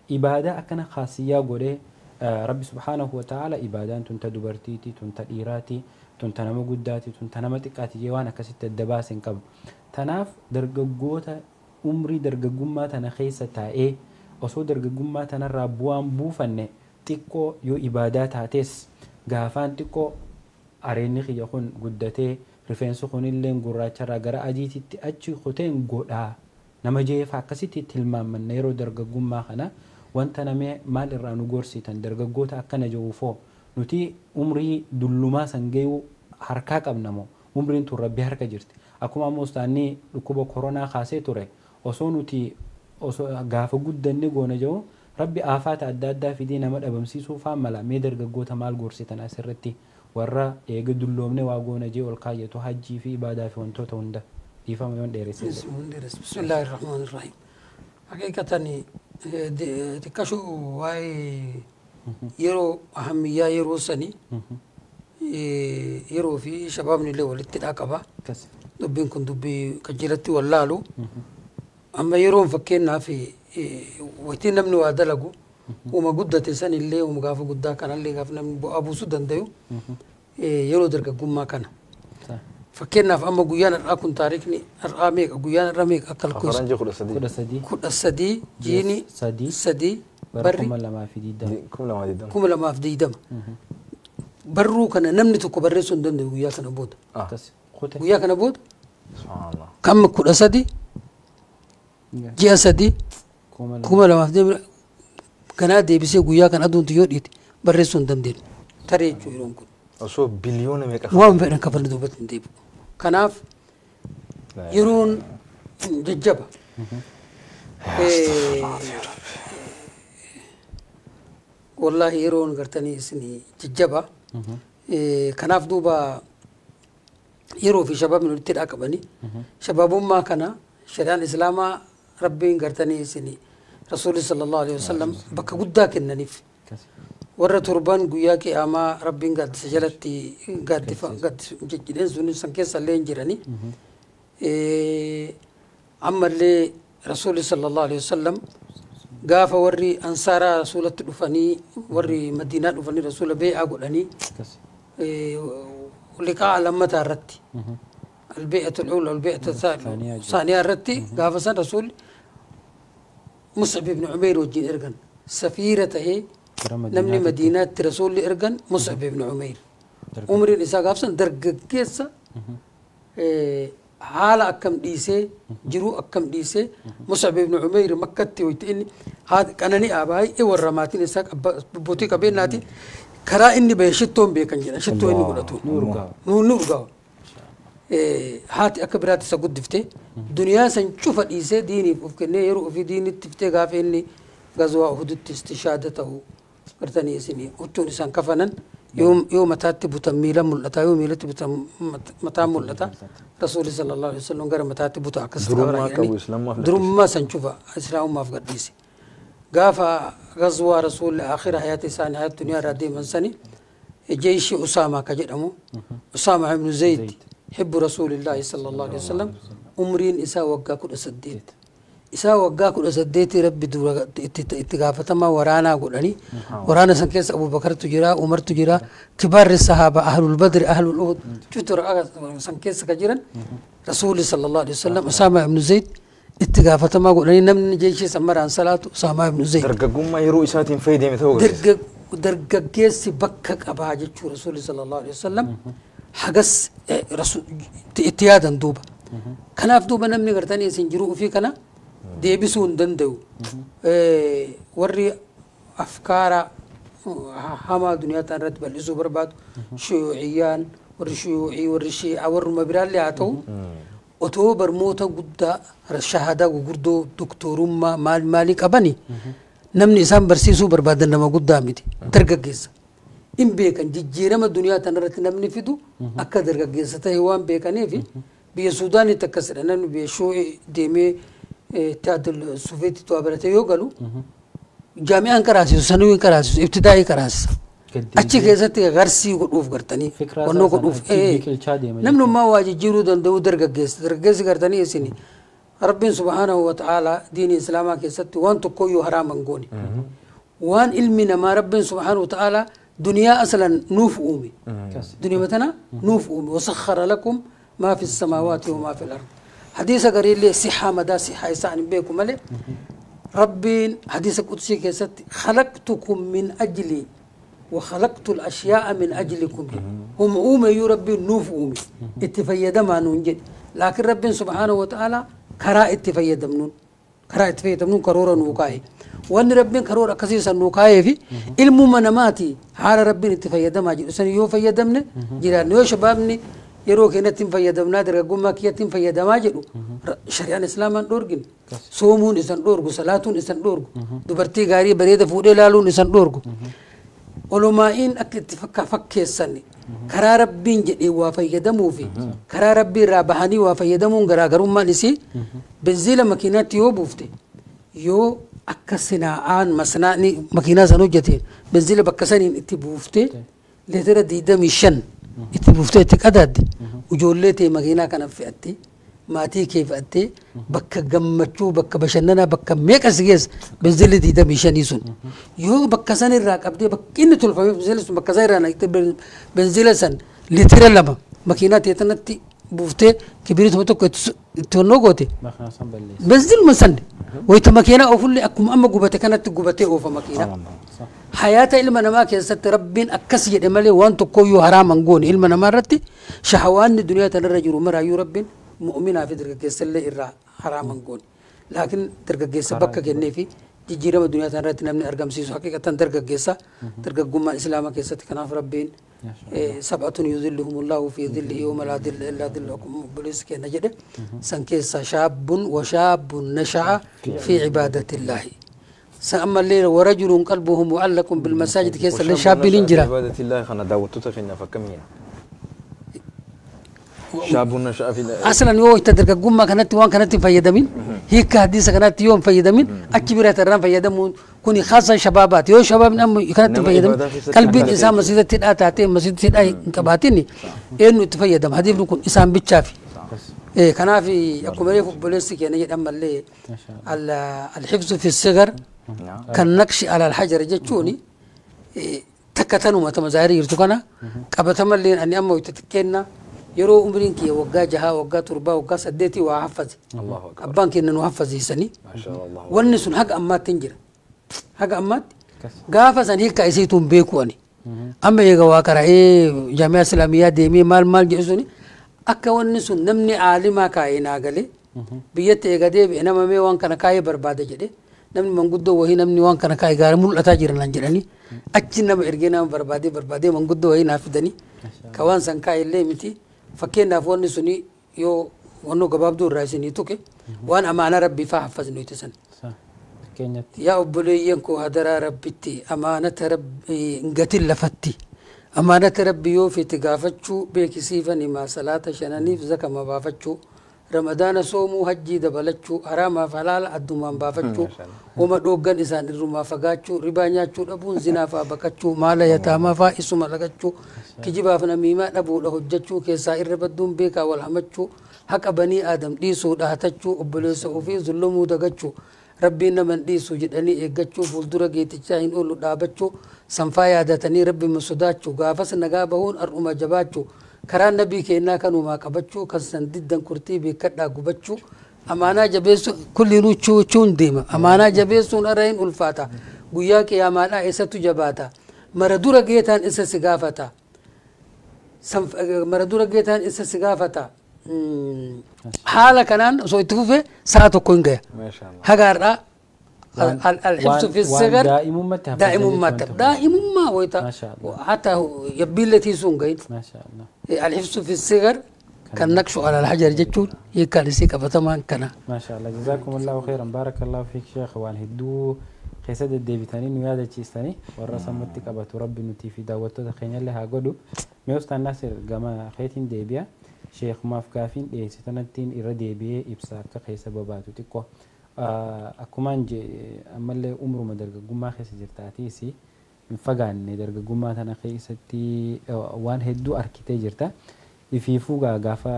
Ibaadaa akkana khaasiyyaa godhee rabbi subhaanahu wa ta'ala ibaadaan tun ta dubartiiti, tun ta dhiiraati, tun ta nama guddaati, tun ta nama xiqqaati jee waan akkasitti adda baase hin qabu. Tanaaf dargaggoota umrii dargaggummaa tana keessa taa'ee osoo dargaggummaa tanarraa bu'aan buufanne xiqqoo yoo ibaadaa taates gaafaan xiqqoo Areenni kiyya kun guddatee rifeensi kunillee gurraacharraa gara adiititti achi kuteen godhaa nama jeefa akkasitti tilmaammanna yeroo dargaggummaa kana wanta namee maal irraa nu gorsitan dargaggoota akkana jiruufoo nuti umrii dullumaa san gahuu harkaa qabna moo umriin tun rabbi harka jirti akkuma ammoo ustaanni dhukkuba koronaa kaasee ture osoo nuti osoo gaafa guddanne goona jiru rabbi aafaata adda addaa fidee nama dhabamsiisuu faa mala mee dargaggoota maal gorsitan asirratti warra eega dulloomne waa goona jee ol kaayyatu hajjii fi ibaadaa fi wantoota hunda dhiifama yoon dheeresse. Bismillaahi rahmaani rahiim. Haqiiqatan xiqqashuu waa'ee yeroo ahamiyyaa yeroo sanii yeroo fi shabaabni illee walitti qaba. Dubbiin kun dubbii qajeelatti wallaalu. Amma yeroon fakkeenyaaf waytii namni waa dalagu uuma guddate san illee uuma gaafa guddaa kanallee gaafa namni bu'aa buusuu danda'u yeroo dargaggummaa kana. Fakkeenyaaf amma guyyaan har'aa kun taariikni har'aa meeqa guyyaan har'aa meeqa akka lakkoofsa 13 jiini 3 barri 2020 barruu kana namni tokko barreessuu hin danda'u guyyaa kana booda. Guyyaa kana booda kam 13 ji'a 3 2020 ganaa deebisee guyyaa kan aduun yoo dhiite barreessuu hin dandeenyu. Taree jechuun yeroon kun. Osoo biliyoona meeqa waan fedhan kafalni duubatti hin deebi'u. Kanaaf yeroon jajjaba. Wallaahi yeroon gartanii isin jajjaba. Kanaaf duuba yeroo fi shabaabni walitti hidhaa qabanii shabaabummaa kana shari'aan islaamaa rabbiin gartanii isin rasuulli sallallahu alaihi wasallam bakka guddaa kennaniif. Warra torban guyyaa qiyaamaa rabbiin gaaddisa jalatti gaaddifa jedheen sun san keessa illee hin jirani. Ammallee rasuulli sallallahu alaihi wasallam gaafa warri ansaaraa rasuulatti dhufanii warri madiinaa dhufanii rasuula bee'aa godhanii liqaa lammataa irratti albee'atu al-uula albee'atu saaniyaa irratti gaafa san rasuulli Mus'ab ibn Umayr wajjin ergan safiira tahee namni madiinaatti rasuulli ergan Mus'ab ibn Umayr umriin isaa gaafsan dargaggeessa haala akkam dhiisee jiruu akkam dhiisee Mus'ab ibn Umayr makkatti wayitti inni qanani'aa baay'ee warra maatiin isaa abbootii qabeenyaati karaa inni bahe shittoon beekan jedha shittoo inni godhatu nu urgaawa haati akka biraatti isa guddifte duniyaa san cufa dhiisee diiniif of kennee yeroo ofii diinitti fittee gaafa inni gazwaa Uhuditti istishaada ta'u gartanii isin huccuun isaan kafanan yoo mataatti butan miila mul'ata yoo miilatti butan mataa mul'ata rasuulli sallallahu alaihi wasallam gara mataatti buta akkasitti qabra durummaa san cufa islaamummaaf gadhiise gaafa gazwaa rasuulli aakhira hayaata isaanii hayaata duniyaa irraa deeman sani jeeshi Usaamaa ka jedhamu Usaamaa ibnu Zayd hibbu rasuulillaahi sallallahu alaihi wasallam umriin isaa waggaa 18 isaa waggaa 18 rabbi dura itti gaafatamaa waraanaa godhanii waraana san keessa Abubakartu jira Umartu jira kibaarri sahaaba ahlul badri ahlul uhud cutura san keessa ka jiran rasuulli sallallahu alaihi wasallam Usaamaa ibnu Zayd itti gaafatamaa godhanii namni jeeshii san maraan salaatu Usaamaa ibnu Zayd. Dargaggummaa yeroo isaatiin fayyadame ta'uu agarsiisa. Dargaggeessi bakka qabaa jechuu rasuulli sallallahu alaihi wasallam hagas itti yaadan duuba. Kanaaf duuba namni gartanii isin jiruu ofii kana deebisuu hin danda'u. Warri afkaara hamaa duniyaa ta'an irratti bal'isuu barbaadu shuyuuciyyaan warri shuyuucii warri shii'aa warruma biraallee haa ta'u otoo barmoota guddaa shahadaa gurguddoo doktorummaa maal maalii qabani namni isaan barsiisuu barbaadan nama guddaa miti dargaggeessa. In beekan jijjiirama duniyaa tana irratti namni fidu akka dargaggeessa ta'e waan beekaniif biyya Suudaanitti akkasidha namni biyya shuu'ii deemee Ittihaadul Suufeetti waa barate yoo galu jaami'aan qaraasisu sanuu hin qaraasisu ibtidaa'ii qaraasisa. Achi keessatti garsii godhuuf gartanii wannoo godhuuf namnummaa waa jijjiiruu danda'u dargaggeessa dargaggeessi gartanii isin rabbiin subhaanahu wa ta'aalaa diinii islaamaa keessatti waan tokkoyyuu haraama hin goone waan ilmi namaa rabbiin subhaanahu wa ta'aalaa duniyaa aslan nuuf uume duniyaa tana nuuf uume wasakhara lakum maa fi samaawaati wa maa fi al-ard hadiisa gariillee sihaa madaa sihaa isaan hin beeku malee rabbiin hadiisa qudsii keessatti khalaqtukum min ajli وخلقت الأشياء من أجلكم هم أومي ربي نوف أومي اتفيدما نونجد لكن ربي سبحانه وتعالى كرا اتفيدمنون كرا اتفيدمنون كرورا نوكاي وأن ربي كرورا كسيسا نوكاي في الممنماتي حال ربي اتفيدما جل يو فيدمن جيران يو شبابني yeroo keenyatti hin fayyadamnaa dargaggummaa kiyyatti hin fayyadamaa jedhu shari'aan islaamaan dhoorgin soomuun isan dhoorgu salaatuun isan dhoorgu dubartii gaarii bareeda fuudhee laaluun isan dhoorgu olomaa'iin akka itti fakkeessan karaa rabbiin jedhee waa fayyadamuu fi karaa rabbii irraa bahanii waa fayyadamuun garaagarummaan isii benziila makiinaatti yoo buufte yoo akka sinaa'aan masnaa'ni makiinaa san hojjeteen benziila bakka saniin itti buufte leetira 25 itti buuftee itti qadaadde ijoollee ta'e makiinaa kana fe'attee maatii kee fe'attee bakka gammachuu bakka bashannanaa bakka meeqa si geessa benziilli 25 sun yoo bakka san irraa qabdee bakki inni tolfamee benziilli sun bakka san irraa naqxee benziila san litira 2 makiinaa ta'e tanatti buuftee kibiriituma tokko itti honnoo goote benziiluma san wayita makiinaa oofullee akkuma amma gubate kanatti gubatee oofa makiinaa. Hayaata ilma namaa keessatti rabbiin akkas jedhe malee waan tokkoyyuu haraaman goone ilma namaa irratti shahawaanni duniyaa tanarra jiru maraayyuu rabbiin mu'minaa fi dargaggeessallee irraa haraaman goone. Laakiin dargaggeessa bakka kennee fi jijjiirama duniyaa tanarratti namni argamsiisu haqiiqatan dargaggeessa dargaggummaan islaamaa keessatti kanaaf rabbiin sab'atun yuzilluhumullahu fi dhillihi yawma laa dhilla illaa dhilluhu obboleessi keenya jedhe san keessa shaabbun wa shaabbun nasha'a fi cibaadatillahi. أما الليل ورجل قلبه معلق بالمساجد كيس اللي شاب ينجرا عبادة الله خنا داوتو فينا فكمينا شاب نشأ في أصلا يو تدرك قمة كانت وان كانت فيدمين هي كحديثة كانت يوم فيدمين أكبر ترى فيدمون كوني خاصة شبابات يو شباب أم كانت فيدم قلبي إنسان مسجد تلاتة مسجد تلاتة كباتني إنه تفيدم هدف نكون إنسان بتشافي إيه كان في أكمله بوليس كان يجد أما اللي الحفظ في الصغر كالنقش على الحجر جتوني تكتنوا ما تمزاري يرتكنا كبتم اللي أني أما يتتكلنا يرو عمرين كي وجا جها وجا تربة وجا سديتي وحفظ الله أكبر أبان كنا نحفظ يسني ما شاء الله والنسون حق أمات تنجر حق أمات قافز أن هيك يسيتون بيكوني أما يجوا كره إيه جامعة إسلامية ديمي مال مال جسوني أكا والنسون نمني عالما كاينا قالي بيت إيجادي بإنما مي وان كان كاي بربادة جدي namni manguddoo wahii namni waan kana kaa'e gaara mul'ataa jira naan jedhanii achi nama ergee nama barbaadee barbaadee manguddoo wahii naaf fidanii ka waan san kaa'e illee miti fakkeenyaaf wanni suni yoo wannoo gabaabduu irraa isinii tuqe waan amaanaa rabbii faa haffaznu itti san. Yaa obboleeyyan koo hadaraa rabbitti amaanata rabbii hin gatin lafatti amaanata rabbi yoo fete gaafachuu beekisiifan himaa salaata shananiif zakama baafachuu. رمضان صومو حجي دبلچو حرام حلال ادمان بافتشو وما دوغن انسان الرما فغاچو ربا نياچو دبون زنا فا بكچو مال يتاما فا اسما لغچو كجبا فنميما دبو دهجچو كيسا اربدون بيكا والحمچو حق بني ادم ديسو دهتچو ابليسو في ظلمو دغچو ربي نمن ديسو جدني ايغچو فولدره گيتچا هين اولو دابچو سنفا يادتني ربي مسداچو غافس نغا بهون ارما جباچو karaa nabii keenyaa kanumaa qabachuu kan san diddan kurtii beekadhaa gubachuu amaanaa jabeessu kullinuu chuuchuun deema amaanaa jabeessuun irra hin ulfaata guyyaa qiyaamaadhaa isatu jabaata mara dura geetaan isa si gaafata mara dura geetaan isa si gaafata haala kanaan osoo itti fufe sa'a tokko hin gaya haga har'aa الحفظ في الصغر دائمومة دائمومة ويتا حتى يبيلتي سونغين ما شاء الله الحفظ في الصغر كالنقش على الحجر جتون يكالسي كفتمان كنا ما شاء الله جزاكم الله خيرا بارك الله فيك شيخ وان هدو خيسد الديبتاني نيادة تشيستاني والرسم متك ربي نتي في دعوته خينا لها قدو ميوستان ناصر جما خيتين ديبيا شيخ ما في كافين إيه ستنتين إرديبيا إبساك خيسة باباتو تكو akkumaan ammallee umruma dargaggummaa keessa jirtaatiis hin fagaanne dargaggummaa tana keessatti waan hedduu arkitee jirta. Ifiifuu gaafa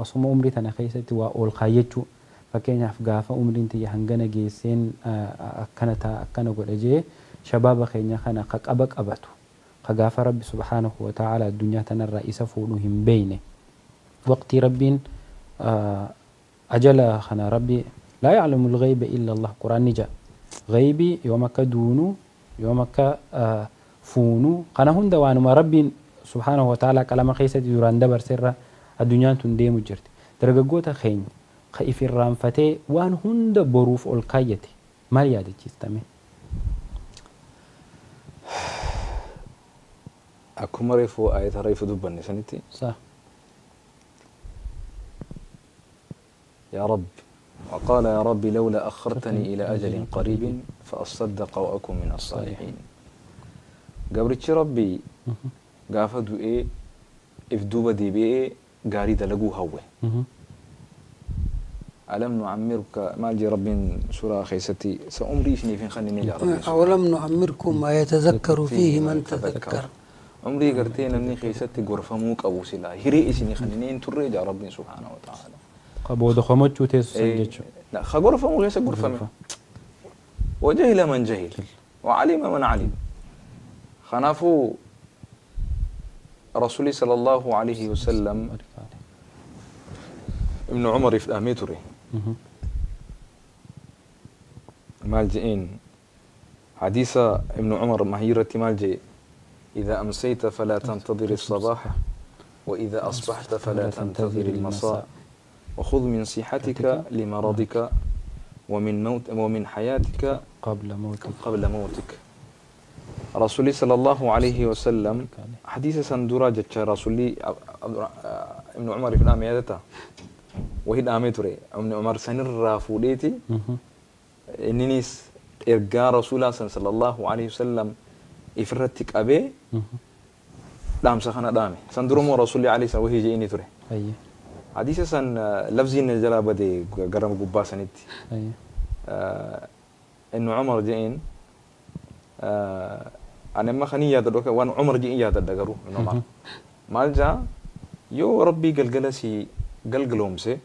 osuma umrii tana keessatti waa ol kaayyachuu fakkeenyaaf gaafa umriin tiyya hangana geesseen akkana ta'a akkana godha jee shabaaba keenya kana ka qaba qabatu ka gaafa rabbi subhaanahu wa ta'ala addunyaa tanarraa isa fuudhu hin beeyne waqtii rabbiin ajala kana rabbi لا يعلم الغيب إلا الله قرآن نجا غيبي يومك دونو يومك Fuunuu kana hunda waanuma Rabbiin subhaanahu wa ta'ala qalama keessatti duraan dabarseerra addunyaan tun deemu jirti. Dargaggoota keenya ka if irraanfatee waan hunda boruuf ol kaayyate maal yaadachiistame? Akkuma reefu ayata reefu dubbanne sanitti. Sa. يا رب وقال يا رب لولا أخرتني إلى أجل قريب فأصدق وأكون من الصالحين. قبرتش ربي قافدو إيه إفدوبة دي بي قاري دلقو هوه. ألم نعمرك ما جي ربي سورة خيستي سأمري شني فين خليني يا ربي. أولم نعمركم ما يتذكر فيه من تذكر. عمري قرتين أني خيستي غرفة موك أبو سلا هري إسني خليني انتر يا ربي سبحانه وتعالى. قبود خمچو تيسو سنجچو. لا خغرفة مو غيس غرفة. وجهل من جهل وعلم من علم. خنافو رسولي صلى الله عليه وسلم ابن عمر في أميتوري مالجئين حديث ابن عمر مهيرة مالجئ إذا أمسيت فلا تنتظر الصباح وإذا أصبحت فلا تنتظر المساء وخذ من صحتك لمرضك ومن موت ومن حياتك قبل موتك. رسولي صلى الله عليه وسلم حديث سندورة جتش رسولي ابن عمر في الأميادة وهي الأميتوري ابن عمر سنر فوليتي إننيس إرجاء رسول الله صلى الله عليه وسلم إفرتك أبي دام سخنا دامي سندورو مو رسولي عليه الصلاة وهي جيني توري. حديث سن لفظي نجلا بدي جرم جبا سنتي. إنه عمر جين أنا ما خني يا تدرك وأنا عمر جين يا تدركه إنه عمر مالجا يو ربي قلقلسي قلقلومسي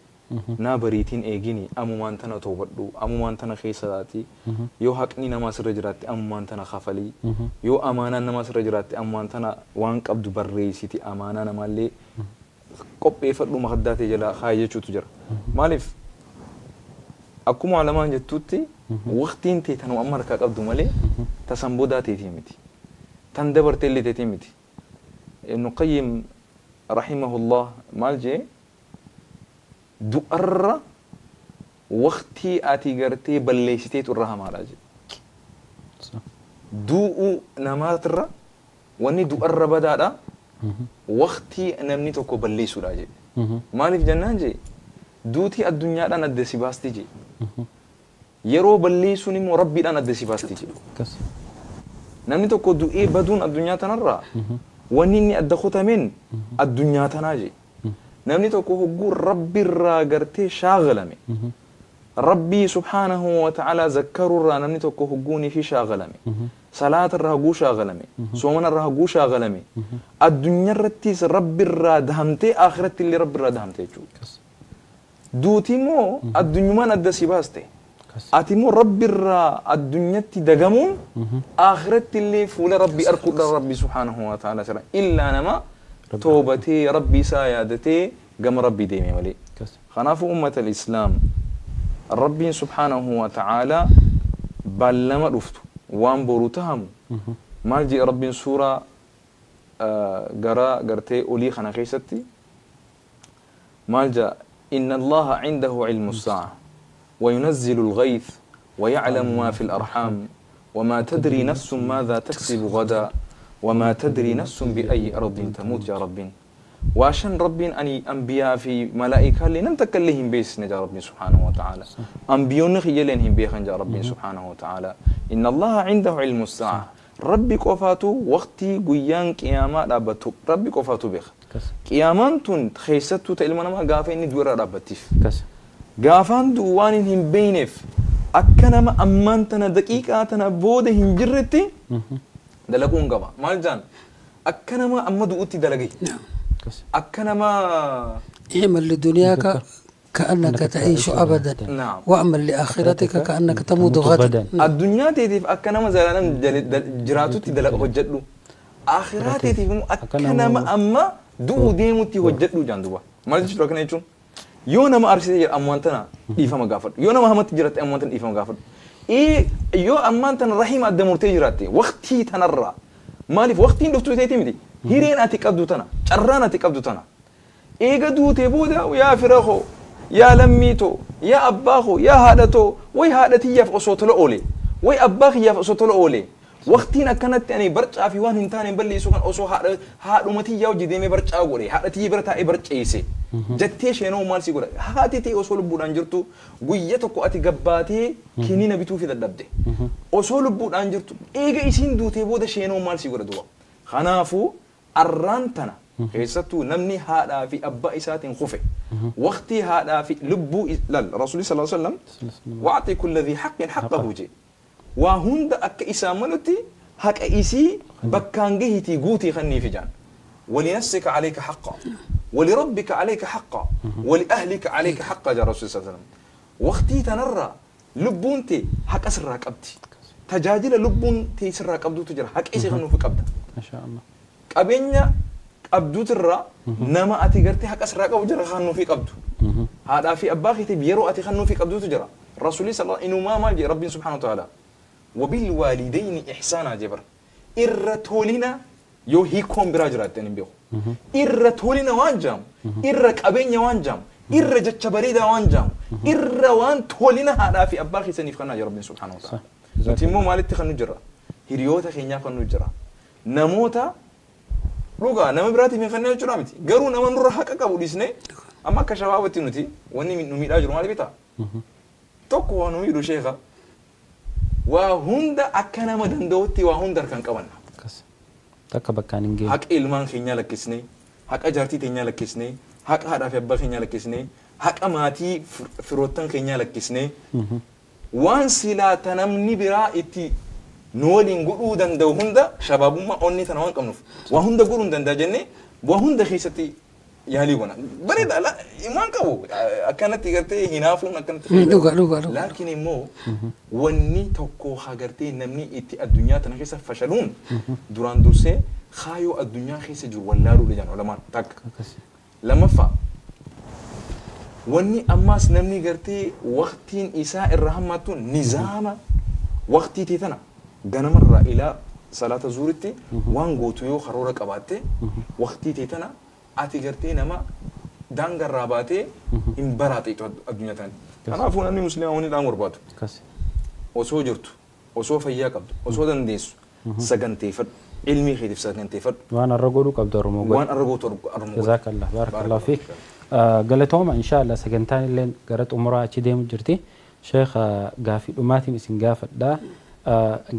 نابريتين إيجيني أمو مانتنا توبدو أمو مانتنا خيساتي يو حقني نما سرجراتي أمو مانتنا خفلي يو أمانة نما سرجراتي أمو مانتنا وانك أبدو بريسيتي أمانة نما اللي قبي فدو مخداتي جلا خايجة شو تجرا مالف أكو علمان جتوتي وقتين تي تنو أمرك أبدو مالي تسنبوداتي تيمتي تندبر تلي تيمتي. ابن قيم رحمه الله مالجي دؤرة وقتي آتي قرتي بلشتي ترها مالاجي دوء نماترة واني دؤرة بدادا وقتي نمني توكو بلشو راجي مالف جنان جي دوتي الدنيا أنا دسي باستي جي يرو بلشو نمو ربي أنا دسي باستي جي نمني توكو دوئي بدون الدنيا تنرى واني أدخوتا من الدنيا تناجي نمني توكو هو ربي الراجرتي شاغلمي ربي سبحانه وتعالى ذكروا را نمني توكو هجوني في شاغلمي صلاة الرهجو شاغلمي صومنا الرهجو شاغلمي الدنيا الرتيس ربي الرادهمتي آخرتي اللي ربي الرادهمتي دوتي مو الدنيا ما ندسي باستي أتيمو ربي الرا الدنيا تدجمون آخرتي اللي فول ربي أركض ربي سبحانه وتعالى سرا إلا نما توبتي ربي سايادتي قم ربي ديمي ولي خناف أمة الإسلام ربي سبحانه وتعالى بلما رفتو وان بروتهم مالجي ربي سورة قرا قرتي أولي خنا خيستي مالجا إن الله عنده علم الساعة وينزل الغيث ويعلم ما في الأرحام وما تدري نفس ماذا تكسب غدا وما تدري نفس بأي أرض تموت يا رب. وعشان ربي أني أنبياء في ملائكة اللي نمتكلهم بيس نجا ربي سبحانه وتعالى أنبيون خيالهم بيخن جا ربي سبحانه وتعالى إن الله عنده علم الساعة ربي قفاتو وقتي قيان قيامة رابطو ربي قفاتو بيخ قيامان تون خيستو تلمنا ما قافين دورا رابطيف قافان دوانهم بينف أكنما أمانتنا دقيقة بوده هنجرتي دلقون قبا مالجان أكنما أما دوتي دلقي. أكنما اعمل لدنياك كأنك تعيش أبدا. نعم. واعمل لآخرتك كأنك تموت غدا. الدنيا تيتي أكنما زلالم جراتو تدلق هجتلو آخرتي تيتي أكنما أما دو ديمو تي هجتلو جاندوا مالجش لو كنا يجون يونا ما أرسل أمانتنا إيفا ما غافر يونا ما همت جرات أمانتنا إيفا ما غافر إيه يو أمانتنا رحيم أدمرتي جراتي وقتي تنرى Maaliif waqtiin dhuftuu teeti miti. Hireen ati qabdu tana, carraan ati qabdu tana. Eega duutee booda yaa fira koo, yaa lammii too, yaa abbaa koo, yaa haadha too, way haadha tiyyaaf osoo tola oole, way abbaa kiyyaaf osoo tola oole. Waqtiin akkanatti ani barcaa fi waan hin taane balleessu kan osoo haadhuma tiyyaa hojii deemee barcaa godhe, haadha tiyya bira taa'ee barceesse. Jettee sheenoo maal si godha? Haati tee osoo lubbuudhaan jirtu guyya tokko ati gabbaatee kiniina bituu fi dadhabde. Osoo lubbuudhaan jirtu eega isiin duutee booda sheenoo maal si godha duuba? Kanaafuu arraan tana keessattuu namni haadhaa fi abbaa isaatiin kufe waqtii haadhaa fi lubbuu lal rasuulli sallallahu alaihi wasallam wa'ati kulli dhi haqqin haqqahu je waa hunda akka isaa malutti haqa isii bakkaan gahiitii guutii kanniif ijaan ولنفسك عليك حقا ولربك عليك حقا ولأهلك عليك حقا جاء الرسول صلى الله عليه وسلم وقتي تنرى لبونتي حق أسرى قبتي تجاجل لبونتي سرى قبدو تجرى حق إسي خنو في قبدا ما شاء الله qabeenya qabduutirraa nama ati gartee haqa sirraa qabu jira kannuu fi qabdu. Haadhaa fi abbaa keetiif yeroo ati kannuu fi qabduutu jira. Rasuulli sallallahu inumaa maal jedhe Rabbiin subhaanahu wa ta'ala. Wabil waalidayni ihsaanaa jee bara. Irra tolina yoo hiikoon biraa jiraatte ani hin beeku. Irra tolina waan jaamu, irra qabeenya waan jaamu, irra jecha bareedaa waan jaamu, irra waan tolina haadhaa fi abbaa keessaniif kannaa jira Rabbiin subhaanahu wa ta'ala. Nuti immoo maalitti kan nu jira? Hiriyoota keenyaaf kan nu jira. Namoota dhugaa nama biraatiif hin kennee jechuudha miti. Garuu nama nurra haqa qabu dhiisnee amma akka shabaabatti nuti wanni nu miidhaa jiru maal beektaa? Tokko waa nu miidhu sheeka. Waa hunda akka nama danda'utti waa hunda harkaan qabanna. Takka bakkaan hin geenye. Haqa ilmaan keenyaa lakkisnee, haqa jaartii keenyaa lakkisnee, haqa haadhaa fi abbaa keenyaa lakkisnee, haqa maatii firoottan keenyaa lakkisnee waan silaa ta namni biraa itti nu waliin godhuu danda'u hunda shabaabummaa onni tana waan qabnuuf waa hunda godhuu hin danda'a jennee waa hunda keessatti yaalii goona. Bareeda waan qabu akkanatti gartee hinaafuun akkanatti. Dhuga dhuga dhuga. Laakiin immoo wanni tokko haa gartee namni itti addunyaa tana keessa fashaluun duraan dursee kaayoo addunyaa keessa jiru wallaaluudha jedhan ulamaan takka. Lammaffaa wanni ammaas namni gartee waqtiin isaa irra hammaattu nizaama waqtii tee tana ganamarraa ilaa salaata zuuritti waan gootu yoo karoora qabaatte waqtii tee tana ati gartee nama daangarraa baatee hin baraaxitu addunyaa tana. Kanaafuu namni musliimaa wanni dhaamu barbaadu. Osoo jirtu, osoo fayyaa qabdu, osoo dandeessu saganteeffadhu. Ilmii keetiif saganteeffadhu. Waan arra godhuu qabdu Oromoo godhu. Waan arra gootu Oromoo godhu. Jazaakallah baarakallahu fiik. Galatooma inshaallah sagantaan illee gara xumuraa achi deemu jirti. Sheekh gaafii dhumaatiin isin gaafadhaa.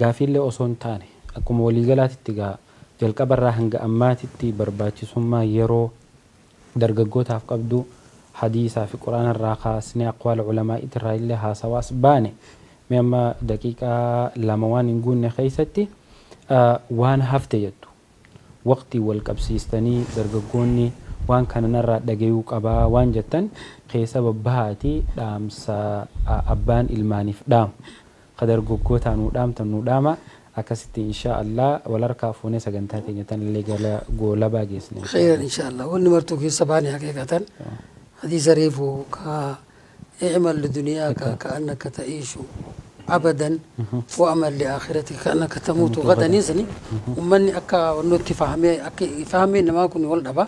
Gaafiillee osoo hin taane akkuma waliigalaatitti gaa jalqabarraa hanga ammaatitti barbaachisummaa yeroo dargaggootaaf qabdu hadiisaa fi quraanarraa kaasnee aqwaala culamaa irraa illee haasawaas baane mee amma daqiiqaa 2 waan hin guunne keessatti waan hafte jettu waqtii wal qabsiistanii dargaggoonni waan kana narraa dhagayuu qabaa waan jettan keessa babbahaatii dhaamsa abbaan ilmaaniif dhaamu ka dargaggootaa nuu dhaamtan nuu dhaama akkasitti insha Allah wal harkaa fuunee sagantaa teenya tan illee gara goolabaa geessine. Khayran insha Allah wanni martuu keessa baane haqiiqatan hadiisa reefu ka اعمل لدنياك كأنك تعيش أبدا وأمل لآخرتك كأنك تموت غدا نزني ومني أكا ونوتي فهمي أكا فهمي إنما كن ولد أبا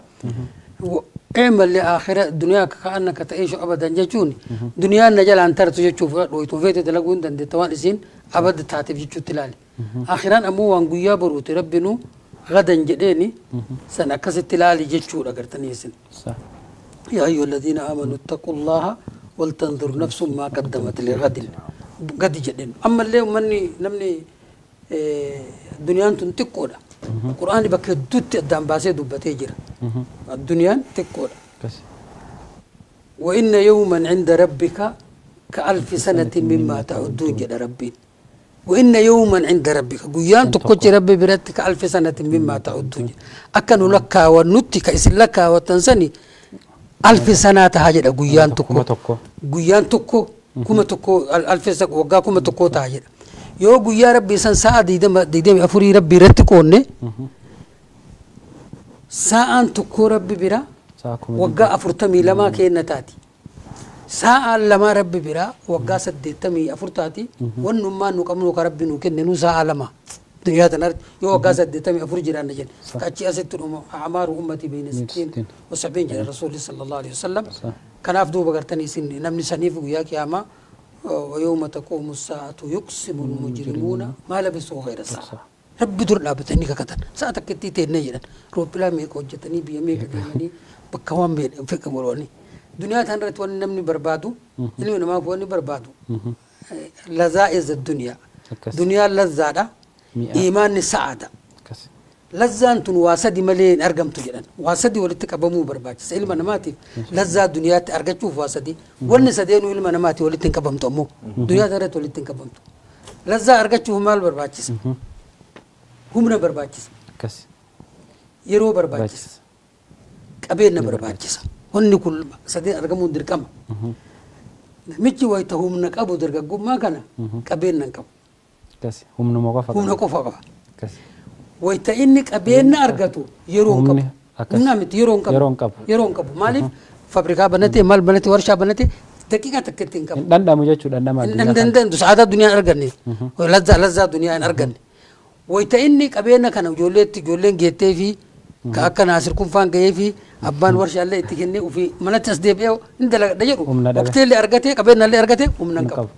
اعمل لآخرة دنياك كأنك تعيش أبدا جتوني دنيا نجال أن ترى تشوف ويتوفيت تلاقون دند توانسين أبدا تعتب جتشو تلالي آخران أمو وانقيا بروت ربنو غدا جديني سنة كست تلالي جتشو أقرتني سن يا أيها الذين آمنوا اتقوا الله ولتنظر نفس ما قدمت لغد قد جدين أما اللي مني نمني الدنيا تنتقولا القرآن بك دوت قدام باسي دبتي جرا الدنيا تقولا وإن يوما عند ربك كألف سنة مما تعدون جد ربي وإن يوما عند ربك قيان تقوش ربي برتك ألف سنة مما تعدون أكن لك ونتك إسل لك وتنسني ألف سنة تهاجر قيان تقو قيان تقو كم تقو ألف سنة وقا كم تقو تهاجر يو قيا ربي سن ساعة ديدم أفوري ربي رتكوني ساعة تقو ربي برا وقا أفرتمي لما كينا تاتي ساعة لما ربي برا وقا سدتمي أفرتاتي ونما نكملو كربي نكن نو ساعة لما Duniyaa tanarratti yoo waggaa 84 jiraanna jenna. Achi asitti dhuma amaaru ummatii beeyna 76 jedha Rasuulli sallallahu alaihi wasallam. Kanaaf duuba gartanii isin namni saniif guyyaa qiyaamaa ويوم تقوم الساعة يقسم المجرمون ما لبثوا غير ساعة. ربي dur dhaabatanii kakatan sa'a takka itti teennee jedhan rooppilaa meeqa hojjetanii biyya meeqa deemanii bakka waan fedha godhanii duniyaa tan irratti wanni namni barbaadu ilmi namaaf wanni barbaadu lazaa'iz addunyaa duniyaan lazzaadha iimaanni sa'aadha lazzaan tun waa sadi malee hin argamtu jedhan waa sadi walitti qabamuu barbaachisa ilma namaatiif lazzaa duniyaatti argachuuf waa sadi wanni sadeenuu ilma namaatiif walitti hin qabamtu ammoo duniyaa tan irratti walitti hin qabamtu lazzaa argachuuf maal barbaachisa humna barbaachisa yeroo barbaachisa qabeenya barbaachisa wanni kun sadeen argamuun dirqama namichi wayita humna qabu dargaggummaa kana qabeenya hin qabu humna qofa qaba wayita inni qabeenya argatu yeroo hin qabu humna miti yeroo hin qabu maaliif fabrikaa banatee maal banatee warshaa banatee daqiiqaa takka itti hin qabu dhandhamu jechuudha dhandhama hin danda'u sa'aataa duniyaa hin arganne lazzaa duniyaa hin arganne wayita inni qabeenya kana ijoolleetti ijoolleen geettee fi ka akka Naasir Kunfaan gahee fi abbaan warshaallee itti kennee ofii manatti as deebi'ee hin dalagadha jedhu waqteellee argatee qabeenyallee argatee humna hin qabu.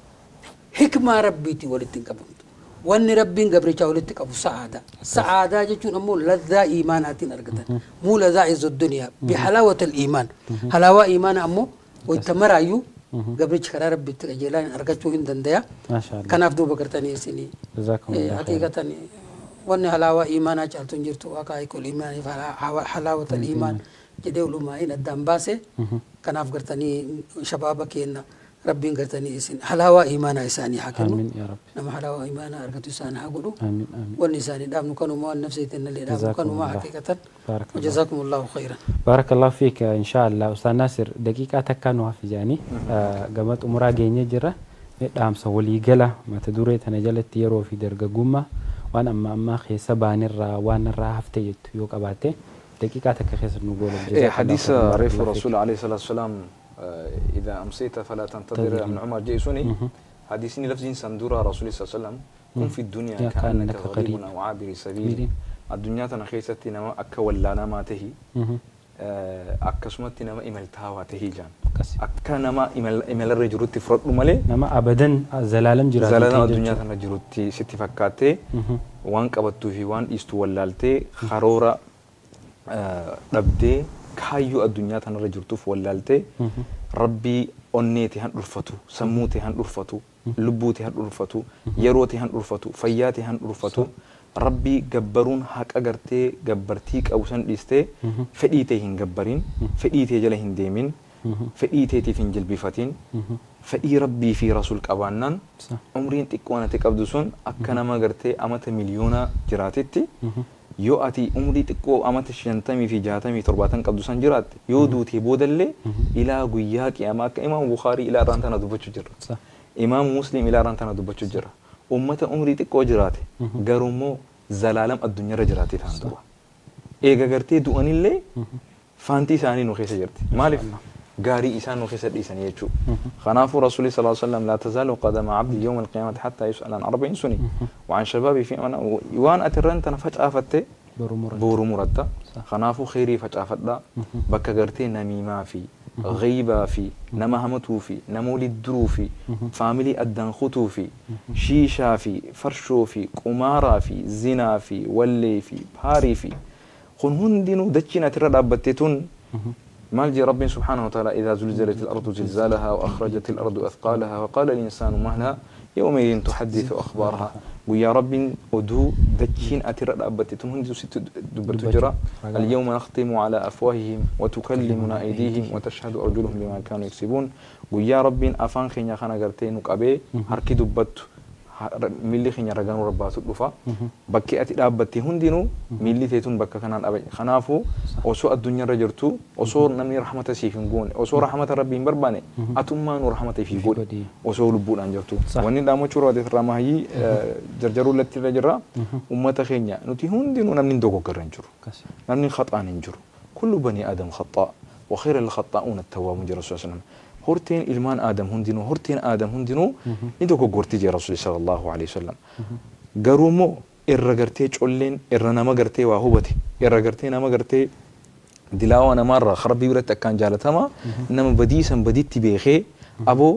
Hikmaa rabbiitii walitti hin qabamtu. Wanni rabbiin gabrichaa walitti qabu sa'aadaa. Sa'aadaa jechuun ammoo lazzaa iimaanaatiin argatan. Muu lazaa izu duniyaa bihalaawata iimaan. Halaawaa iimaana ammoo wayita maraayyuu gabrichi karaa rabbiitti qajeelaa argachuu hin danda'a. Kanaaf duuba gartanii isinii haqiiqatan wanni halaawaa iimaanaa caaltu hin jirtu haqaa'iqul iimaaniif halaawata iimaan jedhee ulumaa'iin addaan baase kanaaf gartanii shabaaba keenna rabbiin gartanii isin halaawaa iimaanaa isaanii haa kennu nama halaawaa iimaanaa argatu isaan haa godhu wanni isaanii dhaabnu kanuma waan nafseetinallee dhaabnu kanuma haqiiqatan وجزاكم الله خيرا. بارك الله فيك إن شاء الله أستاذ ناصر دقيقة تكانوا حفظاني قامت أمورا جيني جرة dhaamsa waliigala mata duree tana jalatti yeroo fi dargaggummaa waan amma ammaa keessa baanirraa waan irraa hafte jettu yoo qabaatte daqiiqaa takka keessa nu goolum. حديث ريف الرسول عليه الصلاة والسلام إذا أمسيت فلا تنتظر من عمر جيسوني حديثني لفظين سندورة رسول الله صلى الله عليه وسلم كن في الدنيا كأنك غريب أو عابر سبيل الدنيا تنخيستي نما أكا ولا نما تهي akkasumatti nama imaltaawaa tahii jaan akka nama imalarra jirutti fudhadhu malee nama abadan zalaalam jiraatu zalaalam addunyaa tana jirutti sitti fakkaattee waan qabattuu fi waan dhiistu wallaaltee karoora dhabdee kaayyoo addunyaa tanarra jirtuuf wallaaltee rabbii onneeti han dhulfatu sammuuti han dhulfatu lubbuuti han dhulfatu yerooti han dhulfatu fayyaati han dhulfatu rabbii gabbaruun haqa gartee gabbartii qabu san dhiistee fedhii ta'e hin gabbariin fedhii ta'e jala hin deemin fedhii ta'eetiif hin jilbifatin fedhii rabbii fi rasuul qabaannaan umriin xiqqoon ati qabdu sun akka nama gartee amata miliyoona jiraatetti yoo ati umrii xiqqoo amata 50 fi 60 70 qabdu san jiraatte yoo duutee boodallee ilaa guyyaa qiyaamaa akka imaam Bukaarii ilaa irraan tana dubbachuu jirra imaam Muslim ilaa irraan tana dubbachuu jirra ummata umrii xiqqoo jiraate garuummoo zalaalam addunyaarra jiraate ta'an duuba eega gartee du'anillee faantii isaanii nu keessa jirti maaliif gaarii isaan nu keessa dhiisanii jechuudha kanaafuu rasuulli sallallahu alaihi wasallam laa tazaalu qadama abdi yawma alqiyaamati hattaa yus'ala an arba'in suni waan shabaabii fi waan ati irraan tana facaafatte boru muratta kanaafuu kheyrii facaafadhaa bakka gartee namiimaa fi غيبة في نما همتو في نمولي درو في فاميلي أدان خطو في شيشة في فرشو في قمارة في زنا في ولي في باري في خن هندنو دتشنا ترى دابتتون مالجي رب سبحانه وتعالى إذا زلزلت الأرض زلزالها وأخرجت الأرض أثقالها وقال الإنسان ما لها يومئذ تحدث أخبارها ويا رب أدو دتشين أترى أبتتم هندو ست دبرتجرا اليوم نختم على أفواههم وتكلمنا أيديهم وتشهد أرجلهم بما كانوا يكسبون ويا رب أفان خينيا خانا غرتين وكأبي هركي دبت ملي خينيا رجانو رباتو دفا بكي أتي أبتي هندينو ملي تيتون بكا كنان أبي خنافو أسو الدنيا رجرتو أسو نمني رحمة سيفنجون أسو رحمة ربي برباني أتوما نور رحمة في جود أسو لبون أنجرتو واني دامو شروع دي رماهي جرجرو لتي رجرا أمة خينيا نتي هندينو نمني دوكو كرنجرو نمني خطأ ننجرو كل بني آدم خطاء وخير الخطاؤون التوابون رسول الله صلى الله عليه وسلم هورتين إلمان آدم هندينو هورتين آدم هندينو ندوكو غورتي جي رسول صلى الله عليه وسلم غرومو Irra gartee colleen irra nama gartee waa hubate irra gartee nama gartee dilaawa namaarraa rabbii biratti akkaan jaalatama nama badii san baditti beekee aboo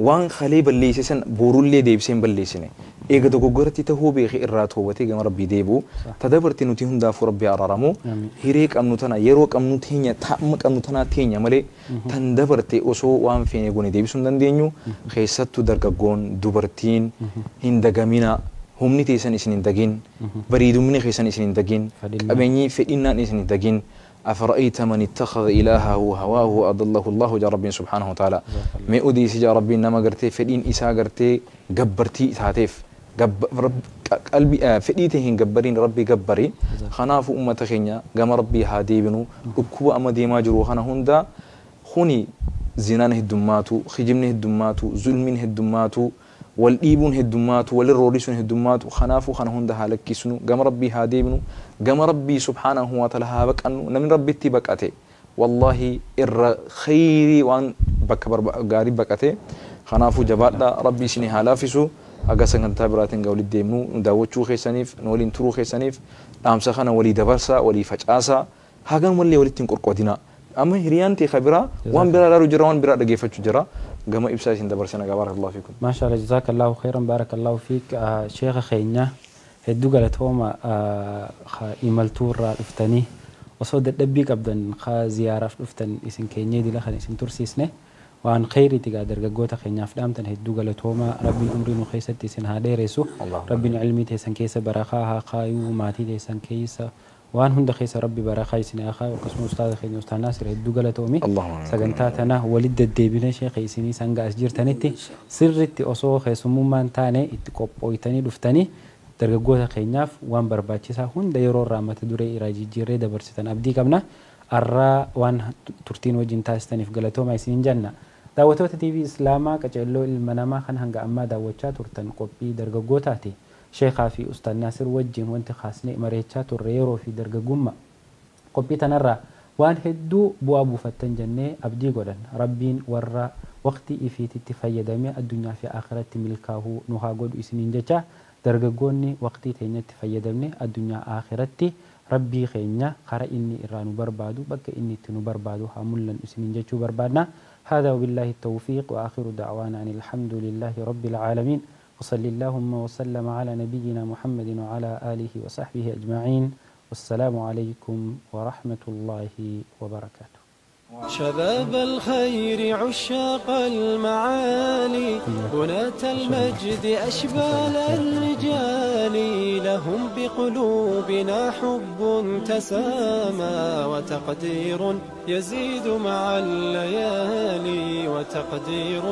waan kalee balleesse san boorullee deebisee hin balleessine eega dogoggoratti tahuu beekee irraa toobatee gama rabbii deebi'u tadabarte nuti hundaafuu rabbii araaramu hiree qabnu tana yeroo qabnu teenya taa'uma qabnu tanaa teenya malee tan dabarte osoo waan feene goone deebisuu hin dandeenyu keessattuu dargaggoon dubartiin hin dagamina humni teessan isin hin dagin bareedumni keessan isin hin dagin qabeenyi fedhinnaan isin hin dagin. أفرأيت من اتخذ إلهه هواه أضله الله جا ربي سبحانه وتعالى. ما أدي سجا ربي إنما قرتي فدين إسا قرتي جبرتي تاتيف رب قلبي فديتهن جبرين ربي جبري خناف أمة خينيا جم ربي هادي بنو أكوا أما ديما جرو خنا هندا خوني زنان هدماتو خجمن هدماتو ظلمن هدماتو والإيبون هدماتو والروريسون هدماتو خنافو خنا هندا هالكيسنو جم ربي هادي بنو جم ربي سبحانه وتعالى هابك أنه نمن ربي تبكته والله إر خيري وان بكبر غاري بكته خنافو جبالنا ربي سني هلافسو أجا سنتابراتين قولي ديمنو نداوتشو خيسانيف نولين ترو خيسانيف أمسخنا ولي دبرسا ولي فجأسا هاجم ولي ولي تنقر قدنا أما هريانتي خبرة وان برا لارو جرا وان برا دقيفة جرا جمع إبساسين دبرسنا بارك الله فيكم. ما شاء الله جزاك الله خيرا بارك الله فيك. شيخ خينا hedduu galatooma imaltuurraa dhuftanii osoo dadhabbii qabdan ziyaaraaf dhuftan isin keenyee dila kan isin tursiisne waan khayriiti gaa dargaggoota keenyaaf dhaamtan hedduu galatooma rabbiin umrii nu keessatti isin haa dheeressu rabbiin ilmii teessan keessa barakaa haa kaayuu maatii teessan keessa waan hunda keessa rabbi barakaa isin haa kaayu akkasuma ustaaza keenya ustaaz Naasir hedduu galatoomi sagantaa tana walit deddeebine sheekha isinii sanga as jirtanitti sirritti osoo keessummummaan taane itti qophooytanii dhuftanii dargaggoota keenyaaf waan barbaachisaa hunda yeroo irraa mata duree irraa jijjiirree dabarsitan abdii qabna. Arraa waan turtiin wajjin taasisaniif galatooma isiniin jenna. Daawwattoota TV Islaamaa qaceelloo ilma namaa kan hanga ammaa daawwachaa turtan qophii dargaggootaati. Sheekaa fi Ustaaz Naasir wajjin wanti kaasnee mareechaa turre yeroo fi dargaggummaa. Qophii tanarraa waan hedduu bu'aa buufattan jennee abdii godhan. Rabbiin warra waqtii ifiititti fayyadamee addunyaa fi akhiratti milkaa'uu nu haa godhu isiniin jecha. Dargaggoonni waqtii teenyatti fayyadamne addunyaa akhiratti rabbii keenya kara inni irraa nu barbaadu bakka inni itti nu barbaadu haa mul'annu isiniin jechuu barbaadna. هذا وبالله التوفيق وآخر دعوانا أن الحمد لله رب العالمين وصلى اللهم وسلم على نبينا محمد وعلى آله وصحبه أجمعين والسلام عليكم ورحمة الله وبركاته. شباب الخير عشاق المعالي بناة المجد أشبال الرجال لهم بقلوبنا حب تسامى وتقدير يزيد مع الليالي وتقدير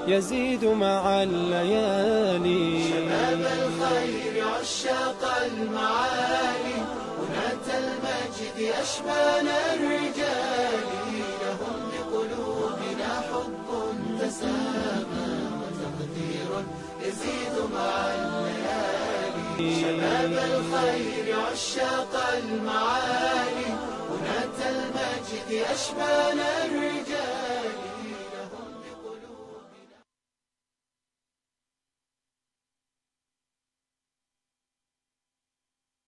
يزيد مع الليالي. شباب الخير عشاق المعالي بناة المجد أشبال الرجال لهم بقلوبنا حب تسامى وتقدير يزيد مع الليالي. شباب الخير عشاق المعالي بناة المجد أشبال الرجال.